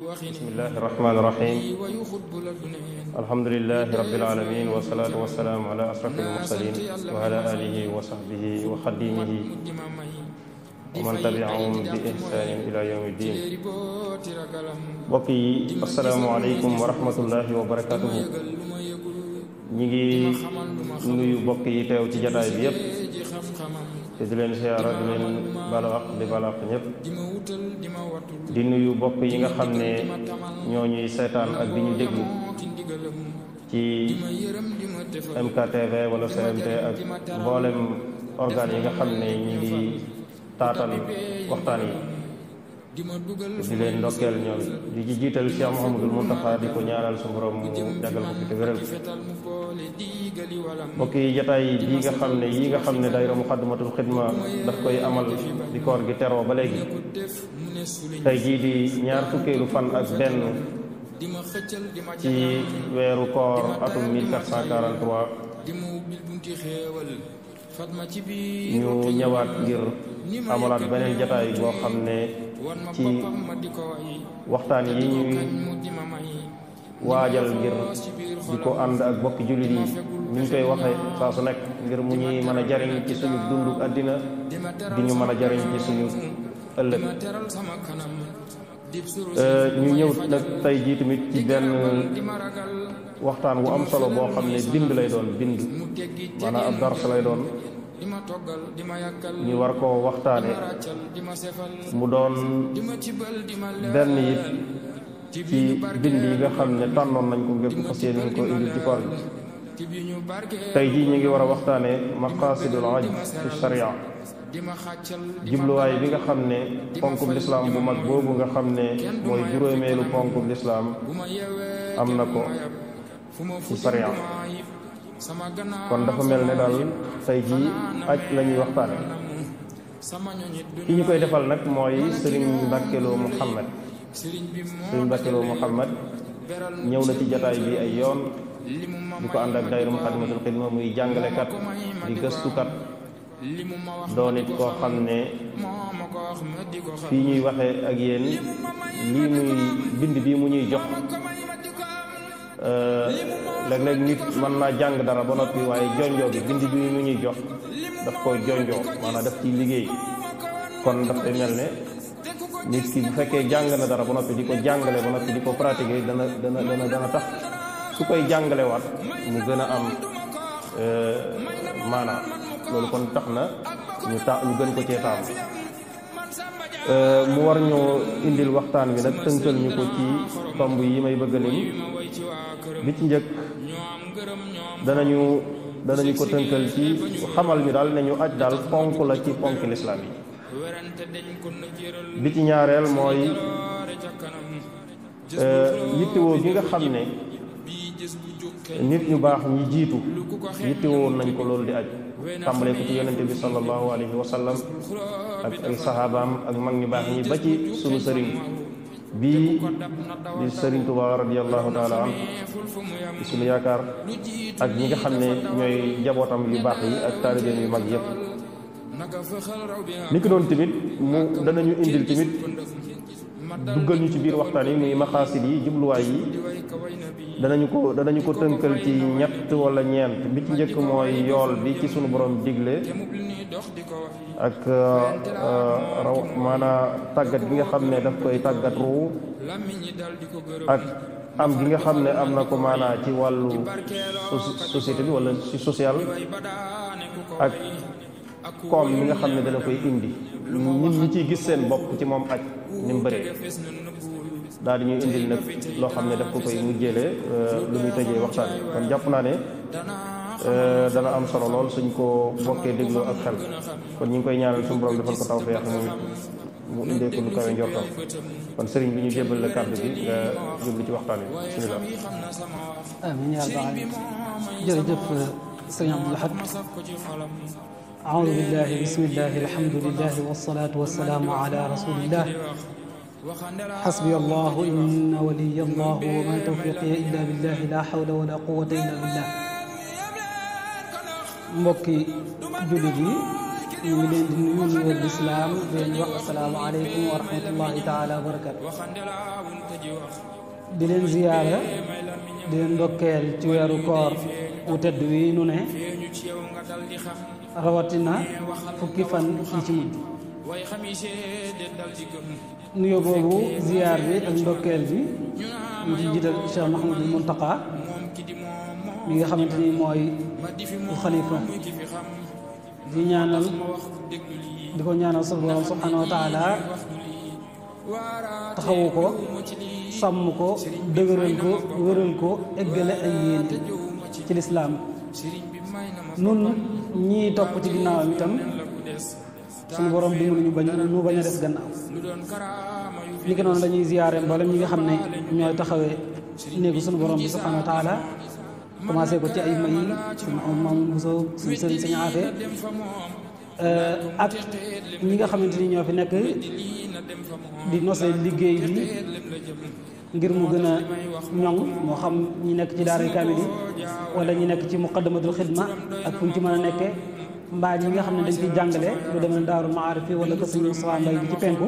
bismillahi irrahmani irrahim alhamdulilahi rabbil alamin wasalaatu wasalaamu ala ashrafil mursalin wa ala alihi wa sahbihi wa xadimihi wa man tabiahum bi ihsanin ila yawmi ddin. mbokk yi asalaamualeykum wa rahmatullahi wa barakatuhu. ñi ngi nuyu mbokk yi teew ci jataay bi yépp te di leen siyaara di leen balaax di balaax ñëpp di nuyu mbokk yi nga xam ne ñoo ñuy seetaan ak di ñu déglu ci MKTV wala CMT ak mboolem organes yi nga xam ne ñu ngi taatal waxtaan yi di leen ndokkeel ñoom di ci jiital Cheikh Mouhamadul Mountakha di ko ñaanal su borom mu jàggal ko fi te wéral mbokk yi jataay yi nga xam ne daayira Muxaddamatul Xidma daf koy amal di koor gi teroo ba léegi tey jii di ñaar fukkeelu fan ak benn ci weeru koor atum 1443 ñu ñëwaat ngir amalaat beneen jataay boo xam ne ci waxtaan yi ñuy waajal ngir di ko ànd ak bokki jullit yi ni ñu koy waxee saa su nekk ngir mu ñuy mën a jariñ ci suñu dundu àddina di ñu mën a jariñ ci suñu ëllëg. ñu ñëw nag tey jii tamit ci benn waxtaan wu am solo boo xam ne bind lay doon bind maanaam ab dars lay doon ñu war koo waxtaane mu doon benn it ci bind yi nga xam ne tànnoon nañ ko ngir fas yéene ko indi ci koor gi. tey jii ñu ngi war a waxtaane maqasidul hajj fi sharia, jubluwaay bi nga xam ne ponkub lislaam bu mag boobu nga xam ne mooy juróomeelu ponkub lislaam am na ko ci sharia. kon dafa mel ne daal tey jii aj la ñuy waxtaane. ki ñu koy defal nag mooy Sëriñ Mbàkke Lo Muhammad. Sëriñ Mbàkke Lo Muhammad ñëw na ci jataay bi ay yoon di ko ànd ak daayira Muxaddamatul Xidma, muy jàngalekat di gëstukat doon it koo xam ne fii ñuy waxee ak yéen lii muy bind bi mu ñuy jox léeg-léeg nit mën naa jàng dara ba noppi waaye jonjoo bi bind bi mu ñuy jox daf koy jonjoo maanaam daf ciy liggéey. kon daf koy mel ne nit ki bu fekkee jàng na dara ba noppi di ko jàngale ba noppi di ko pratiquer dana tax su koy jàngalewaat mu gën a am maanaam loolu kon tax na ñu gën ko cee taamu. mu war ñoo indil waxtaan wi nag tënkal ñu ko ci tomb yi may bëgg a lim. bi ci njëkk danañu ko tënkal ci xamal ñu daal ne ñu aj daal ponk la ci ponk lislaam yi. bi ci ñaareel mooy yittewoo gi nga xam ne nit ñu baax ñi jiitu yittewoon nañ ko loolu di aj, tàmbalee ko ci yonente bi sallallahu alayhi wa sallam ak ay sahabaam ak mag ñu baax ñi ba ci sunu sëriñ bii di Sëriñ Tuubaa radiyallahu taala an di sunu yaakaar ak ñi nga xam ne ñooy njabootam yu baax yi ak taalibeem yu mag yëpp. ni ki doon tamit danañu indil tamit duggal ñu ci biir waxtaan yi muy maxaasid yi jubluwaay yi danañu ko tënkal ci ñett wala ñeent. bi ci njëkk mooy yool bi ci sunu borom digle ak maanaam tàggat gi nga xam ne daf koy tàggat ruu ak am gi nga xam ne am na ko maanaa ci wàllu société bi wala ci social ak koom mi nga xam ne dana koy indi nit ñi ciy gis seen bopp ci moom aj ni mu bëree. daal di ñuy indil nag loo xam ne daf ko koy mujjéele lu muy tëjee waxtaan bi. kon jàpp naa ne dana am solo lool suñ ko bokkee dégloo ak xel. kon ñu ngi koy ñaanal suñu borom defal ko tawfeex moom it mu indee ko lu kawe njortam. kon sëriñ bi ñu jébbal la kàddu bi nga jublu ci waxtaan wi bismillah. amiin yaa rabbal jërëjëf sëriñ Abdul Ahad. أعوذ بالله بسم الله الحمد لله والصلاة والسلام على رسول الله حسبي الله إن ولي الله وما توفيقي إلا بالله لا حول ولا قوة إلا بالله. mbokki jullit yi ñu ngi leen di nuyu nuyoo lislaam di leen wax assalaamu aleykum wa rahmatullahi taala wa barakatu di leen ziyaara di leen ndokkeel ci weeru koor wu tedd wi nu ne rawatina fukki fan yi ci mujj nuyoo boobu ziyaar bi ak ndokkeel bi ñu ci jiital Cheikh Mouhamadul Muntaqa mi nga xamante ni mooy bu xalifa di ñaanal di ko ñaanal sa borom subhanahu wa taala taxawu ko sàmm ko dëgëral ko wëral ko eggale ay yéente ci lislaam nun ñii topp ci ginnaawam itam suñu borom dimbali ñu bañ a des gannaaw li ko noonu dañuy ziyaare mboolem ñi nga xam ne ñooy taxawee néegu suñu borom bi subhanahu wa taala commencé ko ci ay may suñu maam Bousso suñu sëriñ Sëñ Afe ak ñi nga xamante ni ñoo fi nekk di nose liggéey bi ngir mu gën a ñoŋ moo xam ñi nekk ci daara kaamil yi wala ñi nekk ci muqaddamatul xidma ak fu ñu ci mën a nekkee mbaa ñi nga xam ne dañ ciy jàngale lu demee ne daaru maarif yi wala ko suñu Moustapha Mbay bi ci penku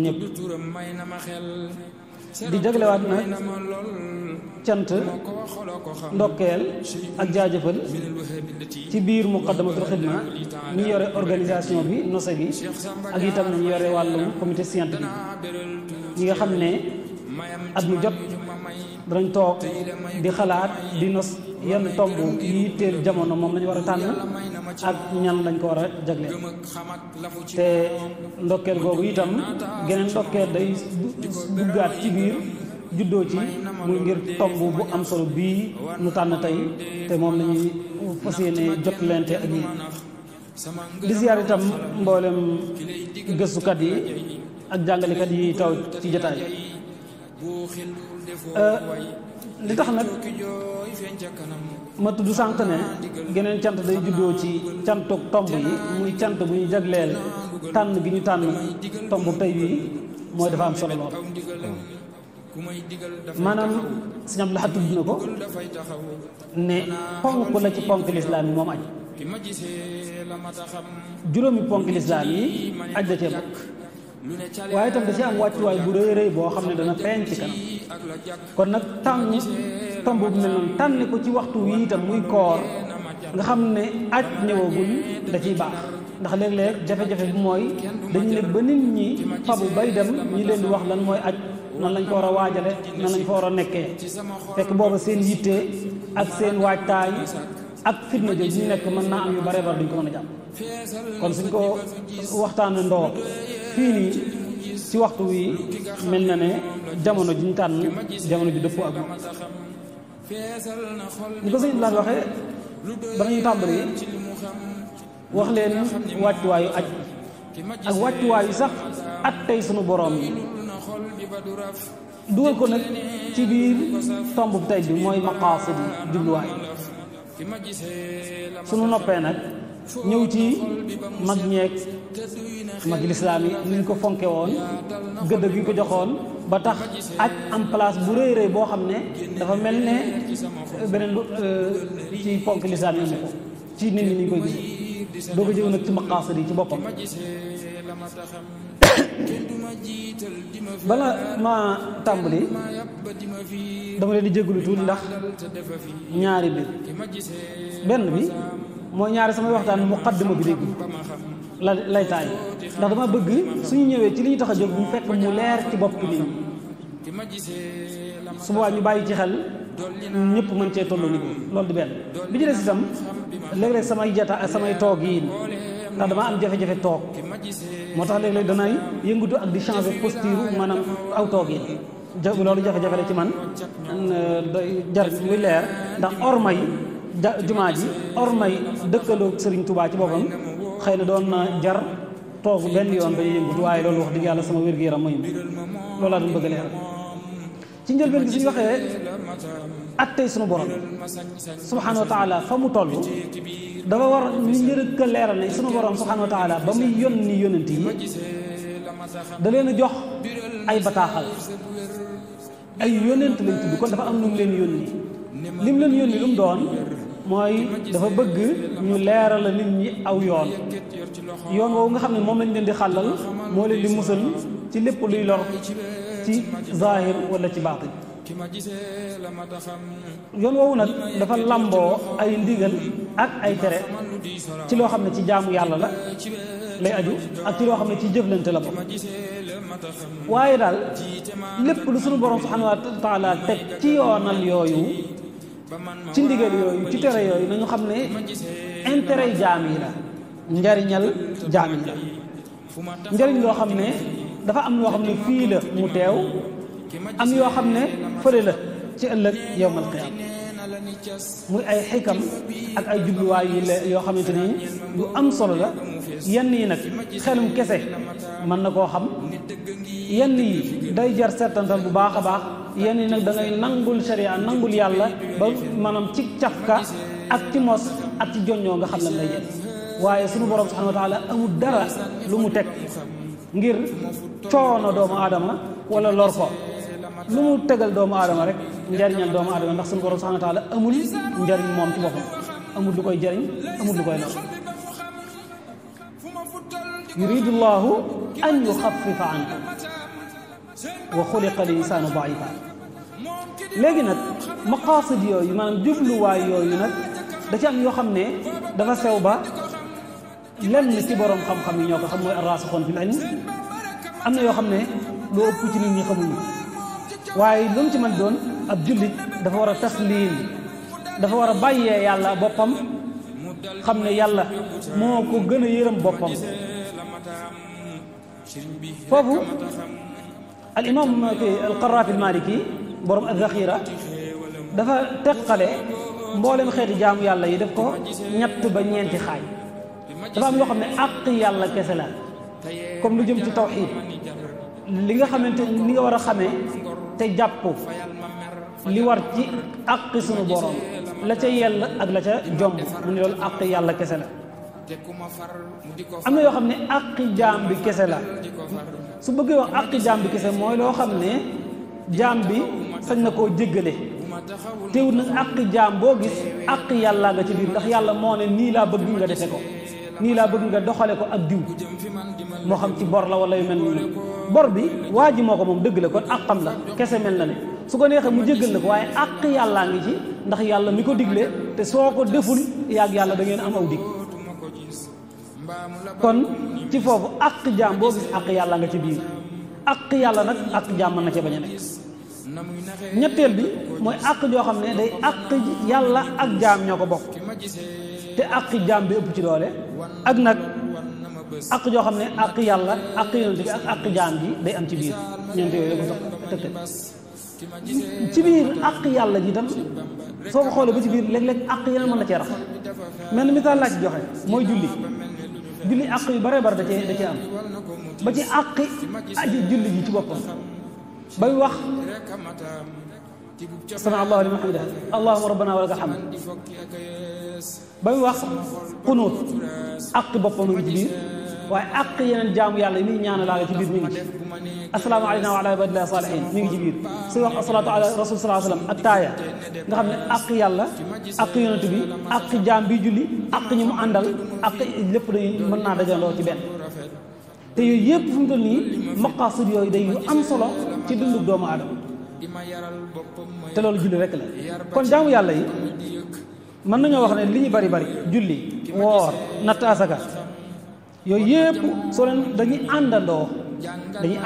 ñëpp di jaglewaat nag cant ndokkeel ak jaajëfal ci biir muqaddamatul xidma ñi yore organisation bi nose bi ak itam na ñu yore wàllum comité scientifique ñi nga xam ne at mu jot danañ toog di xalaat di nos yenn tomb yi teel jamono moom lañu war a tànn ak ñan lañ ko war a jagleel te ndokkeel googu itam geneen ndokkeel day duggaat ci biir juddoo ci muy ngir tomb bu am solo bii nu tànn tey te moom lañuy fas yéene jot lente ak yi di ziyaar itam mboolem gëstukat yi ak jàngalekat yi taw ci jotaay li tax nag ma tudd sànq ne geneen cant day juddoo ci cantuk tomb yi muy cant bu ñu jagleel tànn gi ñu tànn tomb tey bii mooy dafa am solo lool maanaam Sëñ Abdul Ahad tudd na ko ne ponk la ci ponk lislaam yi moom aj juróomi ponk lislaam yi aj da cee bokk waaye itam da ci am wàccuwaay bu rëy rëy boo xam ne dana feeñ ci kanam kon nag tànn tomb bu mel noonu tànn ko ci waxtu wi itam muy koor nga xam ne aj ñëwagul da ciy baax ndax léeg-léeg jafe-jafe bi mooy dañu ne ba nit ñi fabu bay dem ñi leen di wax lan mooy aj nan lañ ko war a waajale nan lañ ko war a nekkee fekk booba seen yitte ak seen waajtaay ak fitna jooju ñu nekk mën naa am yu bare bare duñ ko mën a jàpp kon suñ ko waxtaane ndoo fii nii ci waxtu wi mel na ne jamono ji ñu tànn jamono ji dëppoo ak moom ni ko sëñ Ibrahima waxee danañu tàmbali wax leen wàccuwaayu aj ak wàccuwaayu sax at tey sunu boroom yi dugal ko nag ci biir tomb bu tey bi mooy maqaasid yi jubluwaay sunu noppee nag ñëw ci mag ñeeg mag lislaam yi ni ñu ko fonke woon gëdd gi ñu ko joxoon ba tax aj am place bu rëy rëy boo xam ne dafa mel ne beneen ci ponk lislaam yi amu ko ci nit ñi ñu koy gis doo ko jëw nag ci maqaasid yi ci boppam bala ma tàmbali dama leen di jégalu tuuti ndax ñaari bi benn bi mooy ñaari samay waxtaan muqaddima bi dégg lay taay ndax dama bëgg suñu ñëwee ci li ñu tax a jóg bu fekk mu leer ci bopp nit ñi su boobaa ñu bàyyi ci xel ñëpp mën cee tollu niveau loolu di benn bi ci des itam léeg-léeg samay jata ak samay toog yi ndax dama am jafe-jafe toog moo tax léeg-léeg danay yëngatu ak di changer posture maanaam aw toog yi loolu jafe-jafe la ci man jar muy leer ndax ormay jumaa ji ormay dëkkandoo Sëriñ Tuubaa ci boppam xëy na doon na jar toog benn yoon ba yëngatu waaye loolu wax dëgg yàlla sama wér-gu-yaram mayu loolu laa doon bëgg leer ci njëlbeen gi suñu waxee at tey sunu borom subhanahu wa taala fa mu toll dafa war ñu njëkk a leeral ne sunu borom subhanahu wa taala ba muy yónni yónent yi da leen a jox ay bataaxal ay yónent lañ tudd kon dafa am lu mu leen yónni lim leen yónni lu mu doon mooy dafa bëgg ñu leeral la nit ñi aw yoon yoon woowu nga xam ne moom lañ leen di xàllal moo leen di musal ci lépp luy lor ci zahir wala ci baatin yoon woowu nag dafa lamboo ay ndigal ak ay tere ci loo xam ne ci jaamu yàlla la lay aju ak ci loo xam ne ci jëflante la bokk waaye daal lépp lu sunu borom subhanahu wa taala teg ci yoonal yooyu ci ndigal yooyu ci tere yooyu nañu xam ne intérêt jaam yi la njariñal jaam yi la njariñ loo xam ne dafa am loo xam ne fii la mu teew am yoo xam ne fële la ci ëllëg yawmal qiyaam muy ay xikam ak ay jubluwaay yoo xamante ni yu am solo la yenn yi nag xelum kese mën na koo xam yenn yi day jar seetantal bu baax a baax yenn yi nag da ngay nangul sharia nangul yàlla ba maanaam ci cafka ak ci mos ak ci joññoo nga xam ne lay jël waaye sunu borom subhanahu wa taala amul dara lu mu teg ngir coono doomu aadama wala lor ko lu mu tegal doomu aadama rek njariñal doomu aadama ndax sunu borom subhanahu wa taala amul njariñ moom ci boppam amul lu koy jariñ amul lu koy lor yuridu llahu an yuxaffifa ankum wa xuliqa al insaanu daifa léegi nag maqaasid yooyu maanaam jubluwaay yooyu nag da ci am yoo xam ne dafa sew ba lenn ci borom xam-xam yi ñoo ko xam mooy arraasixoon fil ilm am na yoo xam ne lu ëpp ci nit ñi xamuñu waaye lu mu ci mën doon ab jullit dafa war a tasliim dafa war a bàyyee yàlla boppam xam ne yàlla moo ko gën a yërëm boppam foofu al imam al Qaraafi al Maliki borom az-Zaxira dafa teqale mboolem xeeti jaamu yàlla yi def ko ñett ba ñeenti xaaj dafa am yoo xam ne àq yàlla kese la comme lu jëm ci tawxiid li nga xamante ni nga war a xamee te jàpp li war ci àq sunu borom la ca yell ak la ca jomb mu ne loolu àq yàlla kese la am na yoo xam ne àqi jaam bi kese la su bëggee wax àqi jaam bi kese mooy loo xam ne jaam bi sañ na koo jéggale teewul nag àqi jaam boo gis àqi yàlla nga ci biir ndax yàlla moo ne nii laa bëgg nga defe ko nii laa bëgg nga doxale ko ak diw moo xam ci bor la wala yu mel noonu bor bi waa ji moo ko moom dëgg la kon àqam la kese mel na ne su ko neexee mu jéggal la ko waaye àq yàllaa ngi ci ndax yàlla mi ko digle te soo ko deful yàgg yàlla da ngeen am aw dig kon ci foofu àq jaam boo gis àq yàlla nga ci biir àq yàlla nag àq jaam mën na ca bañ a nekk ñetteel bi mooy àq joo xam ne day àq yàlla ak jaam ñoo ko bokk te àq jaam bi ëpp ci doole ak nag àq joo xam ne àq yàlla àq yonent bi ak àq jaam bi day am ci biir ñeent yooyu ko sax tëgte ci biir àq yàlla ji tam soo ko xoolee ba ci biir léeg-léeg àq yeneen mën na cee rax mel ni misaal laa ci joxe mooy julli àq yu bare bare da cee am ba ci àqi aji julli ji ci boppam bay wax sami allahu liman hamidah allahumma rabbana wa lakal hamd bay wax xunuut àq boppam mi ngi ci biir waaye àq yeneen jaamu yàlla yi muy ñaanalaale ci biir mi ngi ci assalaamu alayna wa ala ibadillahi salihin mi ngi ci biir suy wax asalaatu ala rasul sallallahu alayhi wa sallam ak taaya nga xam ne àq yàlla àq yonent bi àq jaam bi julli àq ñi mu àndal àq lépp day mën naa dajandoo ci benn te yooyu yëpp fu mu toll nii maqaasid yooyu day yu am solo ci dundu doomu aadama te loolu julli rek la kon jaamu yàlla yi mën nañoo wax ne li ñu bari julli woor natt asaka yooyu yëpp soo leen dañuy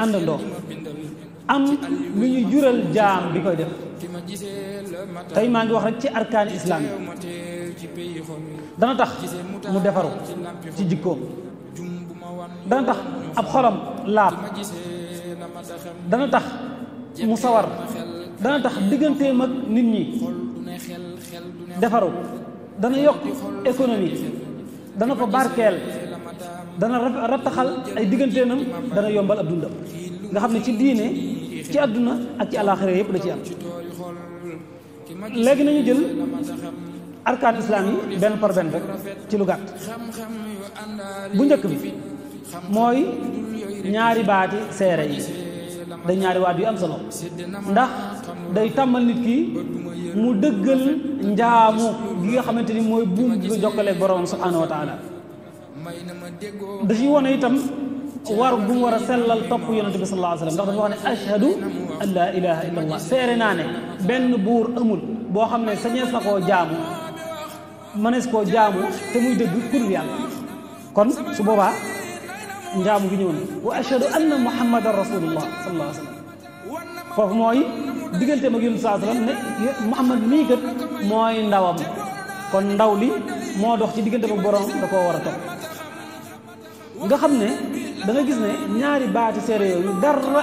àndandoo am lu ñuy jural jaam bi koy def tey maa ngi wax rek ci arkaani islaam yi dana tax mu defaru ci jikkoom dana tax ab xolam laab dana tax mu sawar dana tax digganteem ak nit ñi defaru dana yokk économie dana ko barkeel dana rattaxal ay digganteenam dana yombal ab dundam nga xam ne ci diine ci àdduna ak ci àllaaxira yëpp la ci am léegi nañu jël arkaan islaam yi benn par benn rek ci lu gàtt bu njëkk bi mooy ñaari baati seere yi day ñaari waat yu am solo ndax day tàmmal nit ki mu dëggal njaamu gi nga xamante ni mooy buum gi ko jokkaleeg borom subhanahu wa taala da ci wone itam war bu mu war a sellal topp yonente bi sallallahu alayhi wa sallam ndax dafa wax ne ashhadu an laa ilaha illa allah seere naa ne benn buur amul boo xam ne sañees na koo jaamu mënees koo jaamu te muy dëgg ku dul yàlla kon su boobaa njaamu gi ñëw na wa ashhadu anna muhammadan rasulullah sallallahu alayhi wa sallam foofu mooy diggante mag yonente sallallahu alayhi wa sallam ne muhammad mii kat mooy ndawam kon ndaw li moo dox ci diggante mag borom da koo war a topp nga xam ne da nga gis ne ñaari baati seere yooyu dara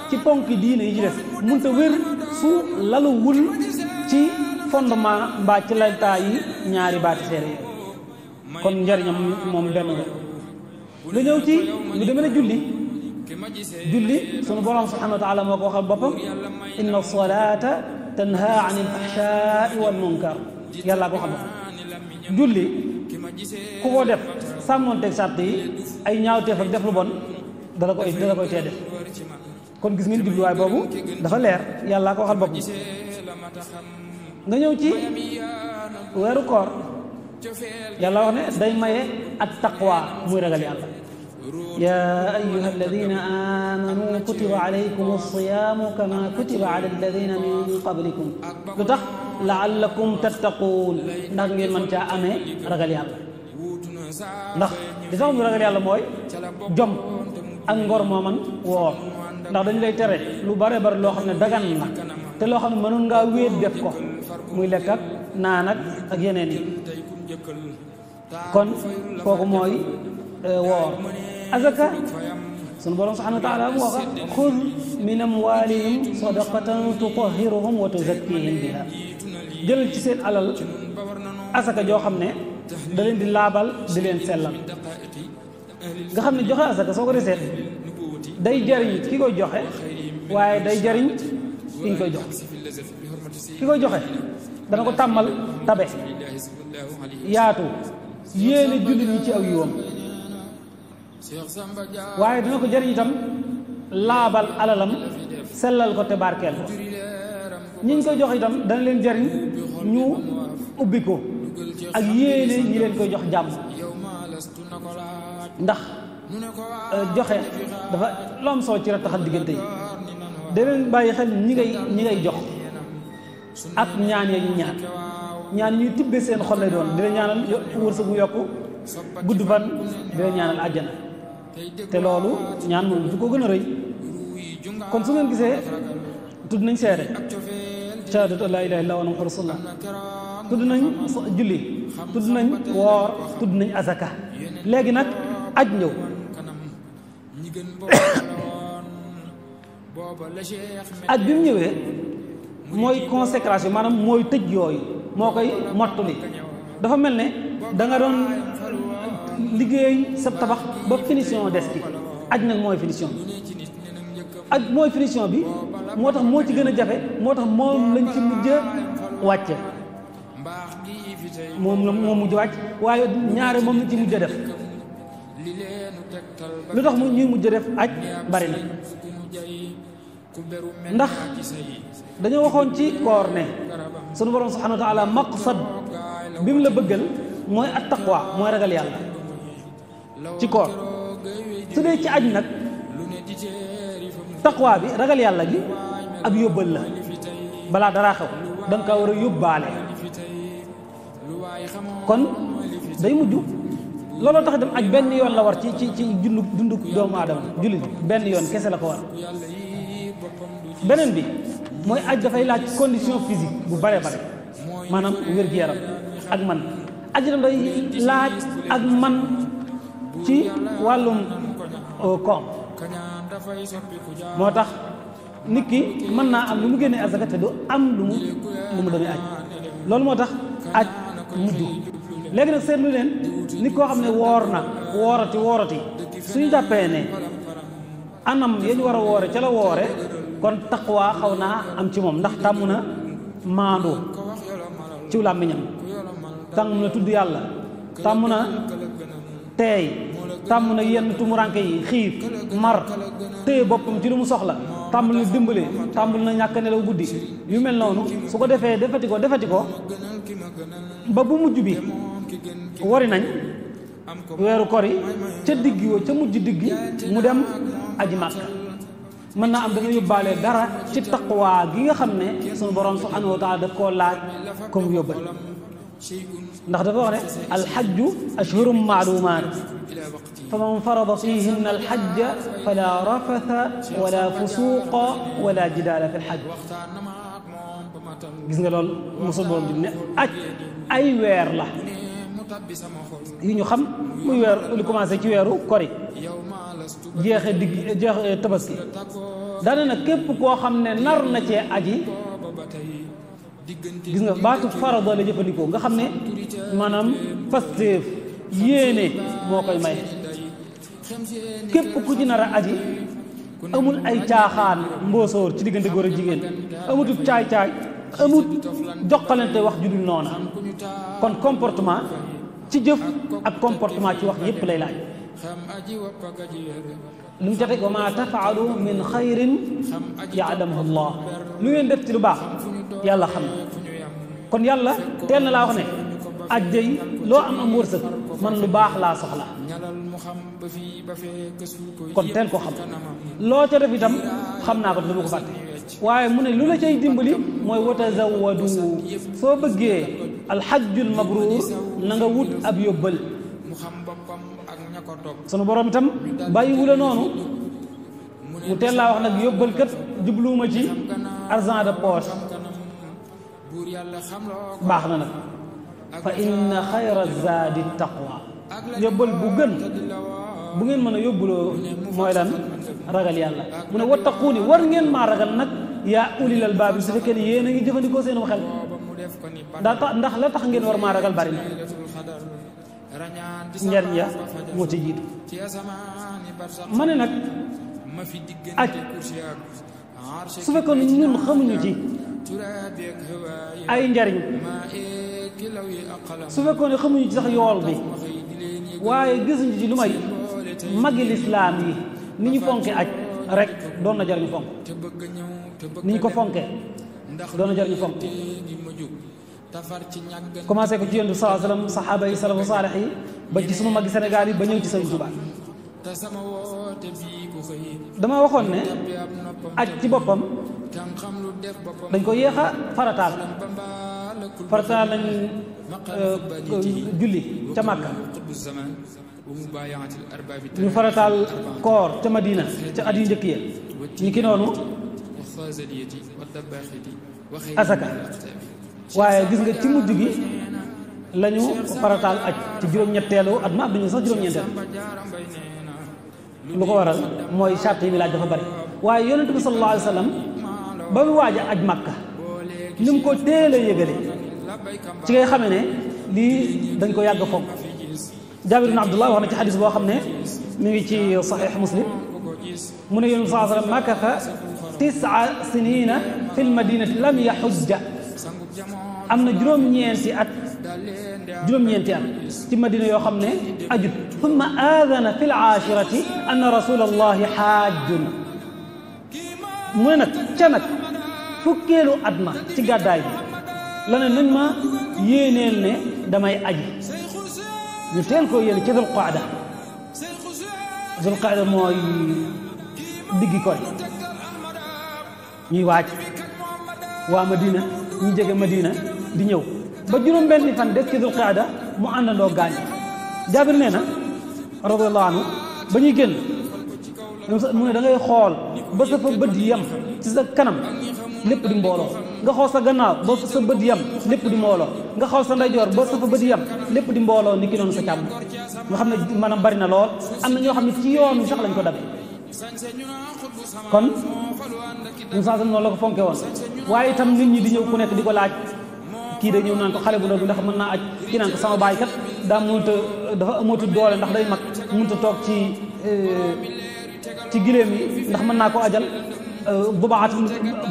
ci ponki diine yi ci def munta wér su lalu wul ci fondement mbaa ci laltaa yi ñaari baati seere yooyu kon njariñam moom benn nga ñëw ci lu demee ne julli sunu borom subhanahu wa taala moo ko waxal boppam inna salata tanha anil fahshai wal munkar yàllaa ko waxal boppam julli ku ko def sàmmoonteeg sàrt yi ay ñaawteef ak def lu bon dala koy tee def kon gis ngeen jubluwaay boobu dafa leer yàllaa ko waxal boppam nga ñëw ci weeru koor yàlla wax ne day maye at taqwa muy ragal yàlla yaa ayyuha alladina amanu kutiba alaykum alsiyaamu kama kutiba ala alladina min qablikum lu tax laallakum tattaquun ndax ngeen mën caa amee ragal yàlla ndax li tax mu ragal yàlla mooy jom ak ngor moo man woor ndax dañu lay tere lu bare bari loo xam ne dagan na te loo xam ne mënoon ngaa wéet def ko muy lekk ak naan ak yeneen yi kon kooku mooy woor azaka sunu borom subhanahu wa taala mu wax xud min amwalihim sadaqatan tutahhiruhum wa tuzakkihim biha jëlal ci seen alal asaka joo xam ne da leen di laabal di leen sellal nga xam ne joxe asaka soo ko deseet day jariñ ki koy joxe waaye day jariñ ki ñu koy joxe ki koy joxe dana ko tàmmal tabe yaatu yéene jullit ñi ci aw yiwam waaye dina ko jariñ itam laabal alalam sellal ko te barkeel ko ñi ñu koy jox itam dana leen jariñ ñu ubbi ko ak yéene ñi leen koy jox jàmm ndax joxe dafa lu am solo ci rattaxal diggante yi da leen bàyyi xel ñi ngay jox ak ñaan ya ñu ñaan ñuy tibbe seen xol lay doon di la ñaanal wërsëg bu yokku gudd fan di la ñaanal àjjana te loolu ñaan moom du ko gën a rëy kon su ngeen gisee tudd nañ seede shahadatu laa ilaaha illallaah wa muhammadur rasulullah tudd nañ julli tudd nañ woor tudd nañ azaka léegi nag aj ñëw aj bi mu ñëwee mooy consécration maanaam mooy tëj yooyu moo koy mottali dafa mel ne da nga doon liggéey sa tabax ba finition des bi aj nag mooy finition bi aj mooy finition bi moo tax moo ci gën a jafe moo tax moom lañ ci mujj wàcce moom mujj wàcc waaye ñaare moom lañ ci mujj def lu tax ñuy mujj def aj bari na ndax dañoo waxoon ci koor ne sunu borom subhanahu wa taala maqsad bi mu la bëggal mooy at taqwa mooy ragal yàlla ci koor su dee ci aj nag taqwa bi ragal yàlla gi ab yóbbal la balaa daraa xew da nga kaa war a yóbbaale kon day mujj looloo tax dem aj benn yoon la war ci dundu doomu aadama jullit benn yoon kese la ko war beneen bi mooy aj dafay laaj condition physique bu bare bare maanaam wér-gu-yaram ak man aj dam day laaj ak man ci wàllum koom moo tax nit ki mën naa am lu mu génnee azaka te du am lu mu demee aj loolu moo tax aj mujj léegi nag seetlu leen nit koo xam ne woor na woorati suñu jàppee ne anam yañ war a woore ca la woore kon taqwa xaw naa am ci moom ndax tàmm na maandu ci làmmiñam tàmm na tudd yàlla tàmm na teey tàmm na yenn tumuranke yi xiif mar téye boppam ci lu mu soxla tàmbul na dimbale tàmbul na ñàkk nelaw guddi yu mel noonu su ko defee defati ko ba bu mujj bi wari nañ weeru kor yi ca digg wa ca mujj digg mu dem aji Màkka mën naa am dana yóbbaale dara ci taqwa gi nga xam ne sunu borom subhanahu wa taala daf koo laaj comme yóbbal ndax dafa wax ne alxajju ashhurum maalumaat fa man farada fihinna alxajja fala rafatha wala fusuqa wala jidaala fi lxajj gis nga loolu mosul borom di ne aj ay weer la yu ñu xam muy weer li commencé ci weeru kori jeexe tabaski daane nag képp koo xam ne nar na cee aji gis nga baatu farada la jëfandikoo nga xam ne maanaam pasteef yéene moo koy may képp ku ci nar a aji amul ay caaxaan mbóosóor ci diggante góor ak jigéen amutub caay-caay amut joxalante wax ju dul noona kon comportement ci jëf ak comportement ci wax yépp lay laaj lu mu ca teg wa ma tafaalu min xayrin yaalamuhu llah lu ngeen def ci lu baax yàlla xam na kon yàlla teel na laa wax ne aj day loo am wërsëg man lu baax laa soxla kon teel ko xam loo ca def itam xam naa ko dama ko fàtte waaye mu ne lu la cay dimbali mooy watazawadu soo bëggee alxajjul mabruur na nga wut ab yóbbal sunu borom itam bàyyiwu la noonu mu teel laa wax nag yóbbal kat jubluwuma ci argent de poche baax na nag fa inna xayra zaadi taqwa yóbbal bu gën bu ngeen mën a yóbbuloo mooy lan ragal yàlla mu ne wattaquuni war ngeen maa ragal nag yaa ulil albaab su fekkee ne yéen a ngi jëfandikoo seen xel ndax la tax ngeen war maa ragal bari na njariñ ya moo ci jiitu ma ne nag aj su fekkoon ne ñun xamuñu ci ay njariñ su fekkoon ne xamuñu ci sax yool bi waaye gisuñu ci lu may magi lislaam yi ni ñu fonke aj rek doon na jar ñu fonk ni ñu ko fonkee doon na jar ñu fonk commencé ko ci yonent bi sallallahu alayhi wasallam saxaaba yi salafu saalix yi ba ci sunu magi Sénégal yi ba ñëw ci Sëriñ Tuubaa dama waxoon ne aj ci boppam dañ ko yéex a farataal nañ julli ca Màkka ñu farataal koor ca Madina ca at yu njëkk ya ñu ki noonu asaka waaye gis nga ci mujj gi lañu farataal aj ci juróom-ñetteelu at ma bi ñu sax juróom-ñeenteel lu ko waral mooy charte yi mi laaj dafa bari waaye yonent bi sallallahu alayhi wa sallam ba mu waaj a aj Makka ni mu ko teel a yëgale ci ngay xamee ne lii dañ ko yàgg fonk Jaabir ibn Abdullah wax na ci xadis boo xam ne mi ngi ci saxiix Muslim mu ne yonent bi sallallahu alayhi wa sallam makatha 9 sinina fi lmadinati lam yaxujja am na juróom-ñeenti at ci madina yoo xam ne ajut thumma aadana fi l-aashirati anna rasulallahi xaajjun mu ne nag ca nag fukkeelu at ma ci gàddaay bi la ne nañ ma yéeneel ne damay aji ñu teel koo yéene ca Dul Qaada mooy diggi koy ñuy waaj waa Madina ñu jege Madina di ñëw ba juróom-benni fan des ci Dul Qaada mu àndandoo gaañ Jaabir nee na radiyallahu anhu ba ñuy génn mu ne da ngay xool ba sa fa bët yam ci sa kanam lépp di mbooloo nga xool sa gannaaw ba sa bët yam lépp di mbooloo nga xool sa ndeyjoor ba sa fa bët yam lépp di mbooloo ni ki noonu sa càmm nga xam ne maanaam bari na lool am na ñoo xam ne ci yoon wi sax lañ ko dabe kon ñun saa noonu la ko fonke woon waaye itam nit ñi di ñëw ku nekk di ko laaj kii day ñëw naan ko xale bu ndaw bi ndax mën naa aj kii naan ko sama baay kat daa dafa amatul doole ndax day mag mënut a toog ci giléem yi ndax mën naa ko ajal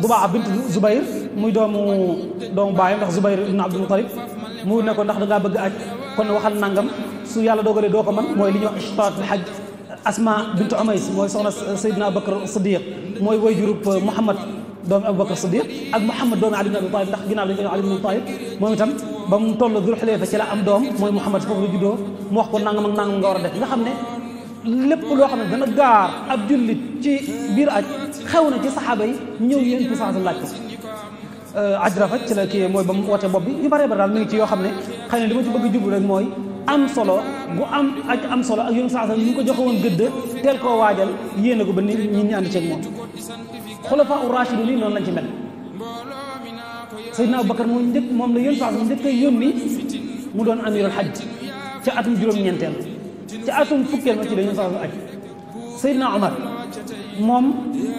Dubaa bint Zubayr muy doomu baayam ndax Zubayr ibn Abdul Muttalib mu ne ko ndax da ngaa bëgg aj kon waxal nangam su yàlla dogalee doo ko man mooy li ñuy wax ishtaat al hajj Asma bintu Umays mooy soxna Seydina Abubakar Siddiq mooy way jurub Muhammad doomu Abubakar Siddiq ak Muhammad doomu Ali ibn Abi Talib ndax ginnaaw dañu koy Ali ibn Abi Talib moom itam ba mu toll Dul Xulayfa ci la am doom mooy Muhammad foofu la juddoo mu wax ko nangam ak nangam nga war a def nga xam ne lépp loo xam ne dana gaar ab jullit ci biir aj xew na ci saxaaba yi ñëw yéen ci sax laaj ko aj rafet ci la kii mooy ba mu wootee bopp bi yu bare bare daal mi ngi ci yoo xam ne xëy na li ma ci bëgg jublu rek mooy am solo bu am solo ak yoon sax ñu ko joxe woon gëdd teel koo waajal yéene ko ba nit ñi ànd ceeg moom xulafa u rashidun yi noonu lañ ci mel Seydina Abubakar moom la yoon sax njëkk a yónni mu doon amirul hajj ca atum juróom-ñeenteel ca atum fukkeel ma ci la yoon sax aj Seydina Omar moom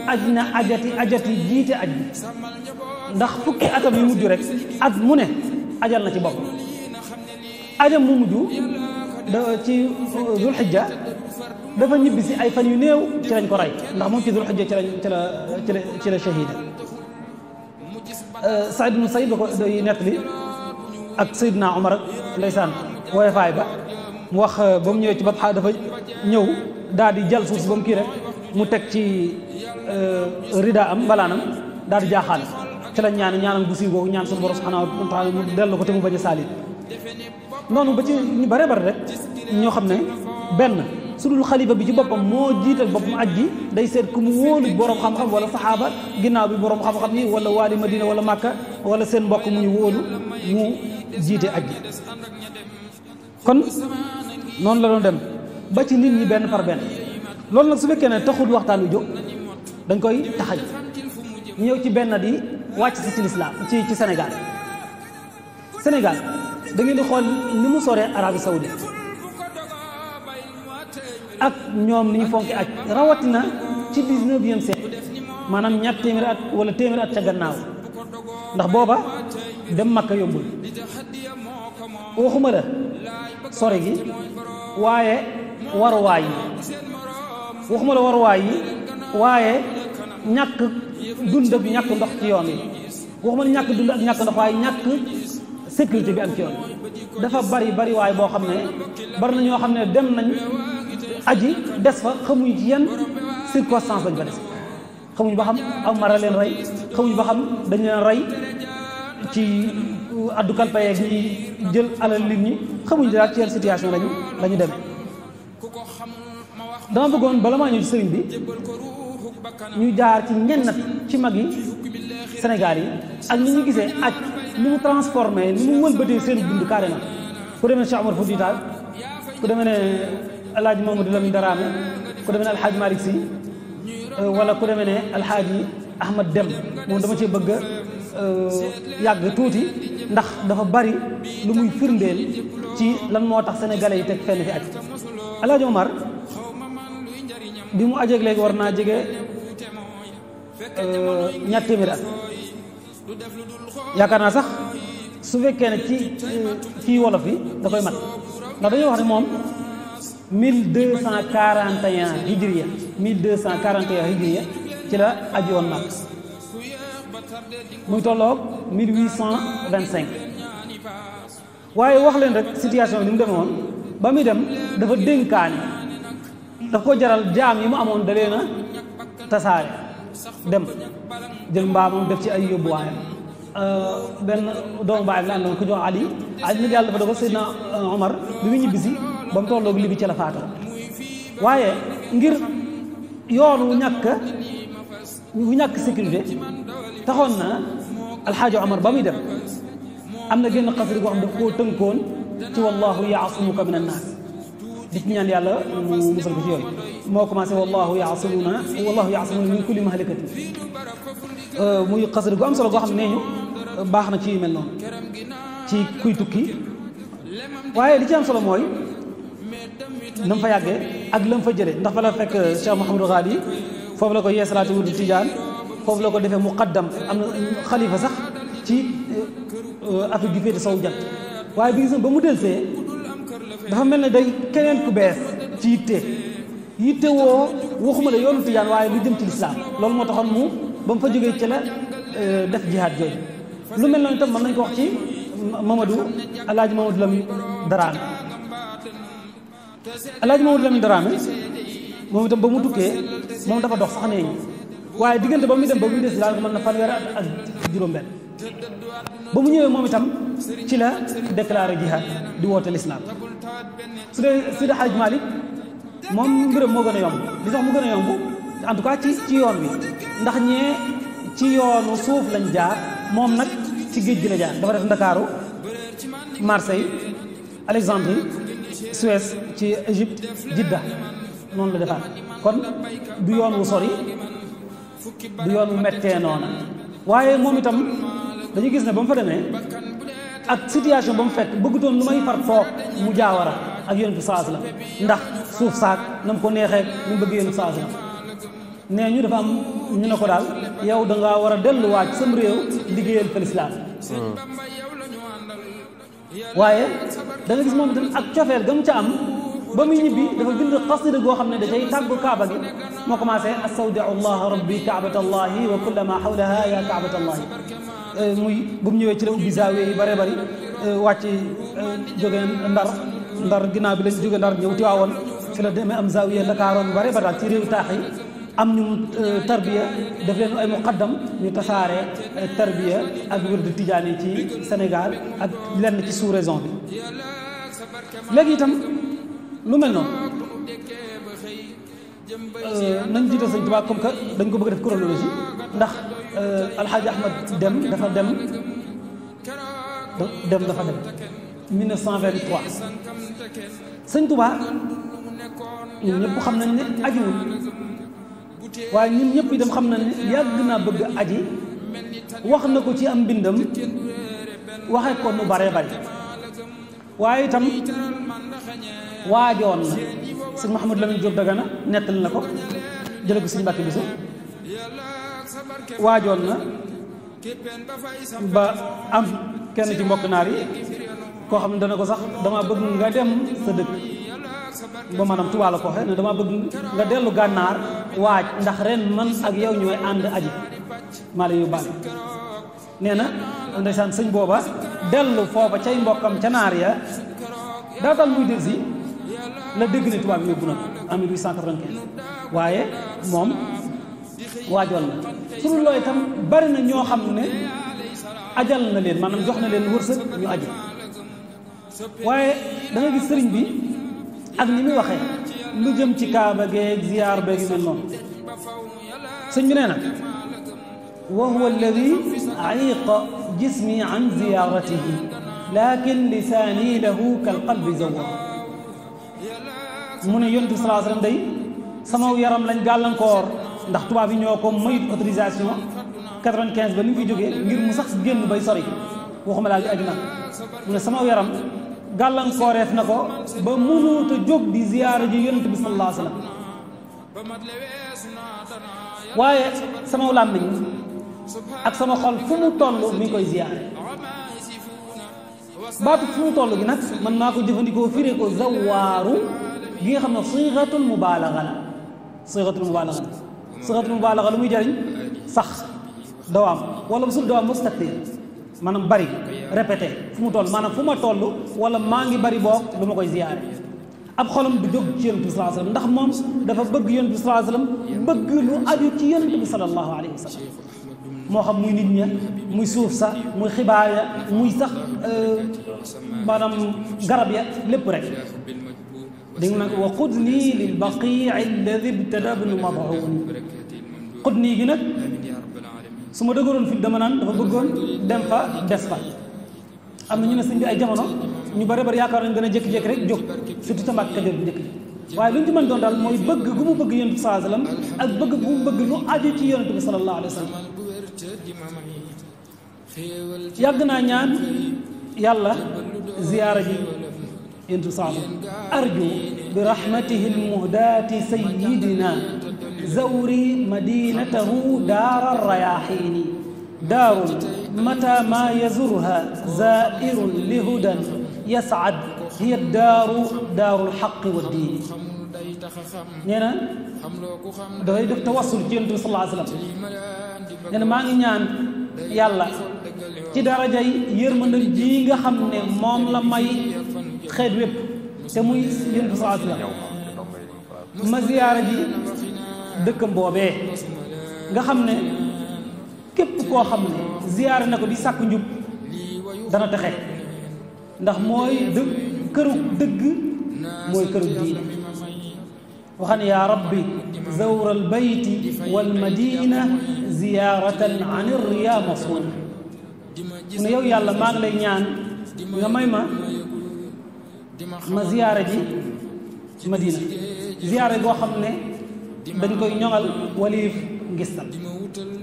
aj na ajati jiite aj bi ndax fukki atam yu mujj rek at mu ne ajal na ci bopp ajam mu mujj ci Dul Hijja dafa ñibbi si ay fan yu néew ci lañ ko rey ndax moom ci Dul Hijja ci la shahida Saïd ibn Saïd da ko doy nettali ak Seydina Omar ak ndeysaan wooye faay ba mu wax ba mu ñëwee ci Batha dafa ñëw daal di jël suuf si ba mu kii rek mu teg ci rida am mbalaanam daal di jaaxaan ci la ñaanam gu siiw googu ñaan suñu borom subhanahu wa taala mu dellu ko te mu bañ a saalit noonu ba ci ñu bare bare rek ñoo xam ne benn su dul xalifa bi ci boppam moo jiital boppam aj gi day seet ku mu wóolu borom xam-xam wala saxaaba ginnaaw bi borom xam-xam yi wala waali Madina wala Makka wala seen mbokk mu ñu wóolu mu jiite aj gi kon noonu la doon dem ba ci nit ñi benn par benn loolu nag su fekkee ne taxul waxtaan wi jóg dañ koy taxaj ñëw ci benn di wàcc si ci lislaam ci Sénégal da ngeen di xool ni mu soree Arabie Saoudite ak ñoom ni ñu fonki aj rawatina ci 19e siècle maanaam ñaar téeméeri at wala téeméeri at ca gannaaw ndax booba dem Makka yombul waxuma la sore gi waaye waruwaay yi waxuma la waruwaay yi waaye ñàkk dund ak ñàkk ndox ci yoon yi waxuma la ñàkk dund ak ñàkk ndox waaye ñàkk sécurité bi am ci yoon dafa bari waaye boo xam ne bari na ñoo xam ne dem nañ aji des fa xamuñ ci yan circonstance lañ fa des xamuñ ba xam aw mara leen rey xamuñ ba xam dañ leen rey ci addu kalpayeeg ñi jël alal nit ñi xamuñ daal ci yan situation lañu dem dama bëggoon bala maa ñëw ci sëriñ bi ñu jaar ci ñenn ci mag yi Sénégal yi ak ni ñu gisee aj ni mu transformé ni mu wëlbatee seen dund carrément ku demee Cheikh Omar Fouti Tall ku demee ne El Hadj Mamadou Lamine Darame ku demee ne El Hadj Malick Sy wala ku demee ne El Hadj Ahmad Dem moom dama cee bëgg yàgg tuuti ndax dafa bari lu muy firndeel ci lan moo tax sénégalais yi teg fenn fi aj El Hadj Omar bi mu ajeeg léegi war naa jege ñaar téeméeri at yaakaar naa sax su fekkee ne ci wolof yi da koy mat ndax dañuy wax ne moom 1241 hijriya 1241 hijriya ci la aji woon Makka muy tolloog 1825 waaye wax leen rek situation bi ni mu demee woon ba muy dem dafa dénkaani daf ko jaral jaam yi mu amoon da leen a tasaare dem jël mbaamam def ci ay yóbbuwaayam benn doomu baay la àndoon ku jox Ali nag yàlla dafa dogal Seydina Omar bi mu ñibbisi ba mu tolloog li bi ci la faatoo waaye ngir yoon wu ñàkk sécurité taxoon na alxaaji Omar ba muy dem am na génn xasri goo xam daf koo tënkoon ci wallahu yaasumuka min annaas di ci ñaan yàlla mu musal ko ci yooyu moo commencé wallahu yaasimuna min kulli mahlikatin muy xasri gu am solo goo xam ne ñu baax na ci mel noonu ci kuy tukki waaye li ci am solo mooy na mu fa yàggee ak la mu fa jëlee ndax fa la fekk Cheikh Mouhamadou Ghali foofu la ko yeesalaati wudu Tijaan foofu la ko defee muqaddam am na xalifa sax ci Afrique gi féete sowu jant waaye bi gis na ba mu delsee dafa mel ne day keneen ku bees ci yitte woo waxuma la yoonu Tijaan waaye lu jëm ci lislaam loolu moo taxoon mu ba mu fa jógee ci la def jihaad jooju lu mel noonu itam mën nañ ko wax ci Alaaji Mamadou Lamine Daraame Alaaji Mamadou Lamine Daraame moom itam ba mu tukkee moom dafa dox sax nee ñi waaye diggante ba muy dem ba muy des daal mën na fanweeri at ak juróom-benn ba mu ñëwee moom itam ci la déclaré jihad di woote l'islam. su dee Seydi Hadj Malick moom mbiram moo gën a yomb li tax mu gën a yomb en tout cas ci yoon wi ndax ñee ci yoonu suuf lañ jaar moom nag ci géej gi la jaar dafa def Ndakaaru Marseille Alexandrie Suez ci Égypte Jidda noonu la defaat kon du yoon wu sori du yoon wu mettee noona waaye moom itam dañu gis ne ba mu fa demee ak situation ba mu fekk bëggutoon lu may far toog mu jaawara ak yonent bi sallallahu alayhi wasallam ndax suuf saak na mu ko neexee mu bëgg yonent bi sallallahu alayhi wasallam nee ñu dafa am ñu ne ko daal yow da ngaa war a delluwaat sam réew liggéeyal fa lislaam waaye da nga gis moom itam ak cofeel ga mu ca am ba muy ñibbi dafa bind xasida goo xam ne da cay tàggu kaaba gi moo commencé astawdiu allah rabbi kaabata allahi wa kullama hawlaha ya kaabata allahi muy bu mu ñëwee ci la ubbi zaawiya yi bëree bëri wàcc jógee ndar ginnaaw bi lañ jóge ndar ñëw Tiwaawoon fi la demee am zaawiya Ndakaaroon yu bëree bëri daal ci réew taax yi am ñu tarbiya def leen ay muqaddam ñu tasaare tarbiya ak wirdu tijaan yi ci Sénégal ak lenn ci sous-région bi léegi itam lu mel noonu nañ jiital Sëñ Tuubaa comme que dañ ko bëgg def chronologie ndax Alxaaji Ahmad dafa dem 1923 Sëñ Tuubaa ñun ñëpp xam nañ ne ajiwul waaye ñun ñëpp itam xam nañ ne yàgg naa bëgg aji wax na ko ci am mbindam waxee ko nu bare bari waaye itam waajoon na sëñ Mouhamadou Lamine Diop Dagana nettali na ko jële ko sëñ Mbàkke Buso waajoon na ba am kenn ci mbokk naar yi koo xam ne dana ko sax dama bëgg nga dem sa dëkk ba maanaam Tuubaa la ko waxee ne dama bëgg nga dellu gànnaar waaj ndax ren man ak yow ñooy ànd aji maa la yóbbaale nee na ndeysaan sëñ booba dellu foofa cay mbokkam ca naar ya daatal muy del si la dégg ne tubaab bi yóbbu na ko en 1895 waaye moom waajoon na sunu looy itam bari na ñoo xam ne ajal na leen maanaam jox na leen wërsëg ñu aji waaye da nga gis sëriñ bi ak ni muy waxee lu jëm ci kaaba geeg ziyaar beeg yu mel noonu sëñ bi nee na wa huwa alladi ayiqa jismi an ziyaratihi lakin lisaani lahu kal qalbi zawwa mu ne yonent bi sallallahu alayhi wasallam day sama yaram lañ gàllankoor ndax tubaab yi ñoo ko mayut autorisation 95 ba ni mu fi jógee ngir mu sax génn bay sori waxuma laa gi aju nag mu ne sama yaram gàllankooreef na ko ba mënuut a jóg di ziyaara ji yonent bi sallallahu alayhi wasallam waaye sama làmmiñ ak sama xol fu mu toll mi ngi koy ziyaare baatu fu mu toll gi nag man maa ko jëfandikoo firee ko zawaaru gi nga xam ne siixatul mubaalaga la siixatul mubaalaga lu muy jariñ sax dawaam wala sul dawaam mustatir maanaam bari répété fu mu toll maanaam fu ma toll wala maa ngi bari boog lu ma koy ziyaare ab xolam du jóg ci yonent bi sallallahu alayhi wasallam ndax moom dafa bëgg yonent bi sallallahu alayhi wasallam bëgg lu aju ci yonent bi sallallahu alayhi wasallam moo xam muy nit ña muy suuf sa muy xibaar ya muy sax maanaam garab ya lépp rek dégg nag wa xudnii lil baqii alladi ibtada bnu mad'un xudnii gi nag su ma dëgëroon fi dama naan dafa bëggoon dem fa des fa am na ñu ne sëñ bi ay jamono ñu bari bari yaakaar nañ gën a jékki-jékki rek jóg surtout ca Mbàkke Kajoor bu njëkk ji waaye lu ñu ci mën doon daal mooy bëgg gu mu bëgg yonent bi sallallahu alayhi wasallam ak bëgg gu mu bëgg lu aju ci yonent bi sallallahu alayhi wasallam yàgg naa ñaan yàlla ziyaara ji yonent bi sallallahu alayhi wasallam arju bi rahmatihi almuhdaati sayyidina zawri madinatahu daara rayaxiini daarun mata ma yazurha zairun lihudan yasad hiya daaru lxaqi wa diini nee na dafay def tawassul ci yonent bi sallallahu alayhi wasallam nee na maa ngi ñaan yàlla ci darajay yërmande ji nga xam ne moom la may xeet wépp te muy yonent bi sallallahu alayhi wasallam ma ziyaara ji dëkkam boobee nga xam ne képp koo xam ne ziyaare na ko di sàkku njub dana texe ndax mooy këru dëgg mooy këru diine waxan yaa rabbi zawra albayti walmadina ziyaratan an irriya masuna mu ne yow yàlla maa ngi lay ñaan nga may ma ziyaare ji madina ziyaare goo xam ne dañ koy ñoŋal waliif ngistal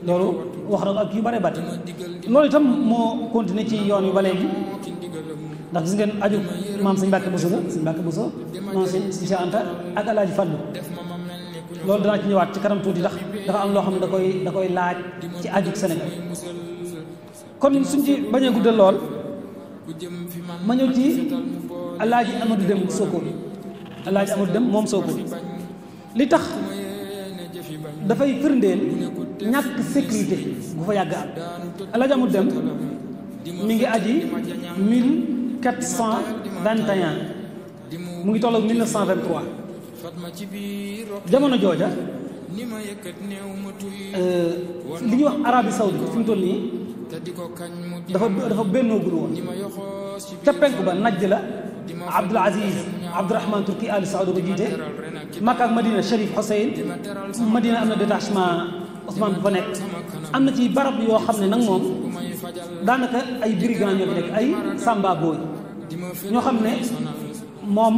loolu wax na ko ak yu bare bari loolu itam moo continué ci yoon yu ba léegi ndax gis ngeen aju maam Sëñ Mbàkke Buso la Sëñ Mbàkke Buso maam Sëñ Cheikh Anta ak Alaaji Fallu loolu danaa ci ñëwaat ci kanam tuuti ndax dafa am loo xam ne da koy laaj ci aju Sénégal kon suñ ci bañ a guddal lool ma ñëw ci Alaaji Amadou Dem Sokone Alaaji Amadou Dem moom Sokone li tax dafay firndeel ñàkk sécurité bu fa yàgg am Alaaji Amadou Dem mi ngi aji 1421 mu ngi tolloog 1923 jamono jooja li ñuy wax Arabie Saoudite fi mu toll nii dafa bennoo gul woon ca penku ba Najd la Abdul Aziz Abdourahman Turki Ali Saoud ko jiite Makka ak Madina Cherif Hussein Madina am na détachement Ousmane bu fa nekk am na ci barab yoo xam ne nag moom daanaka ay brigand ñoo fi nekk ay samba booy ñoo xam ne moom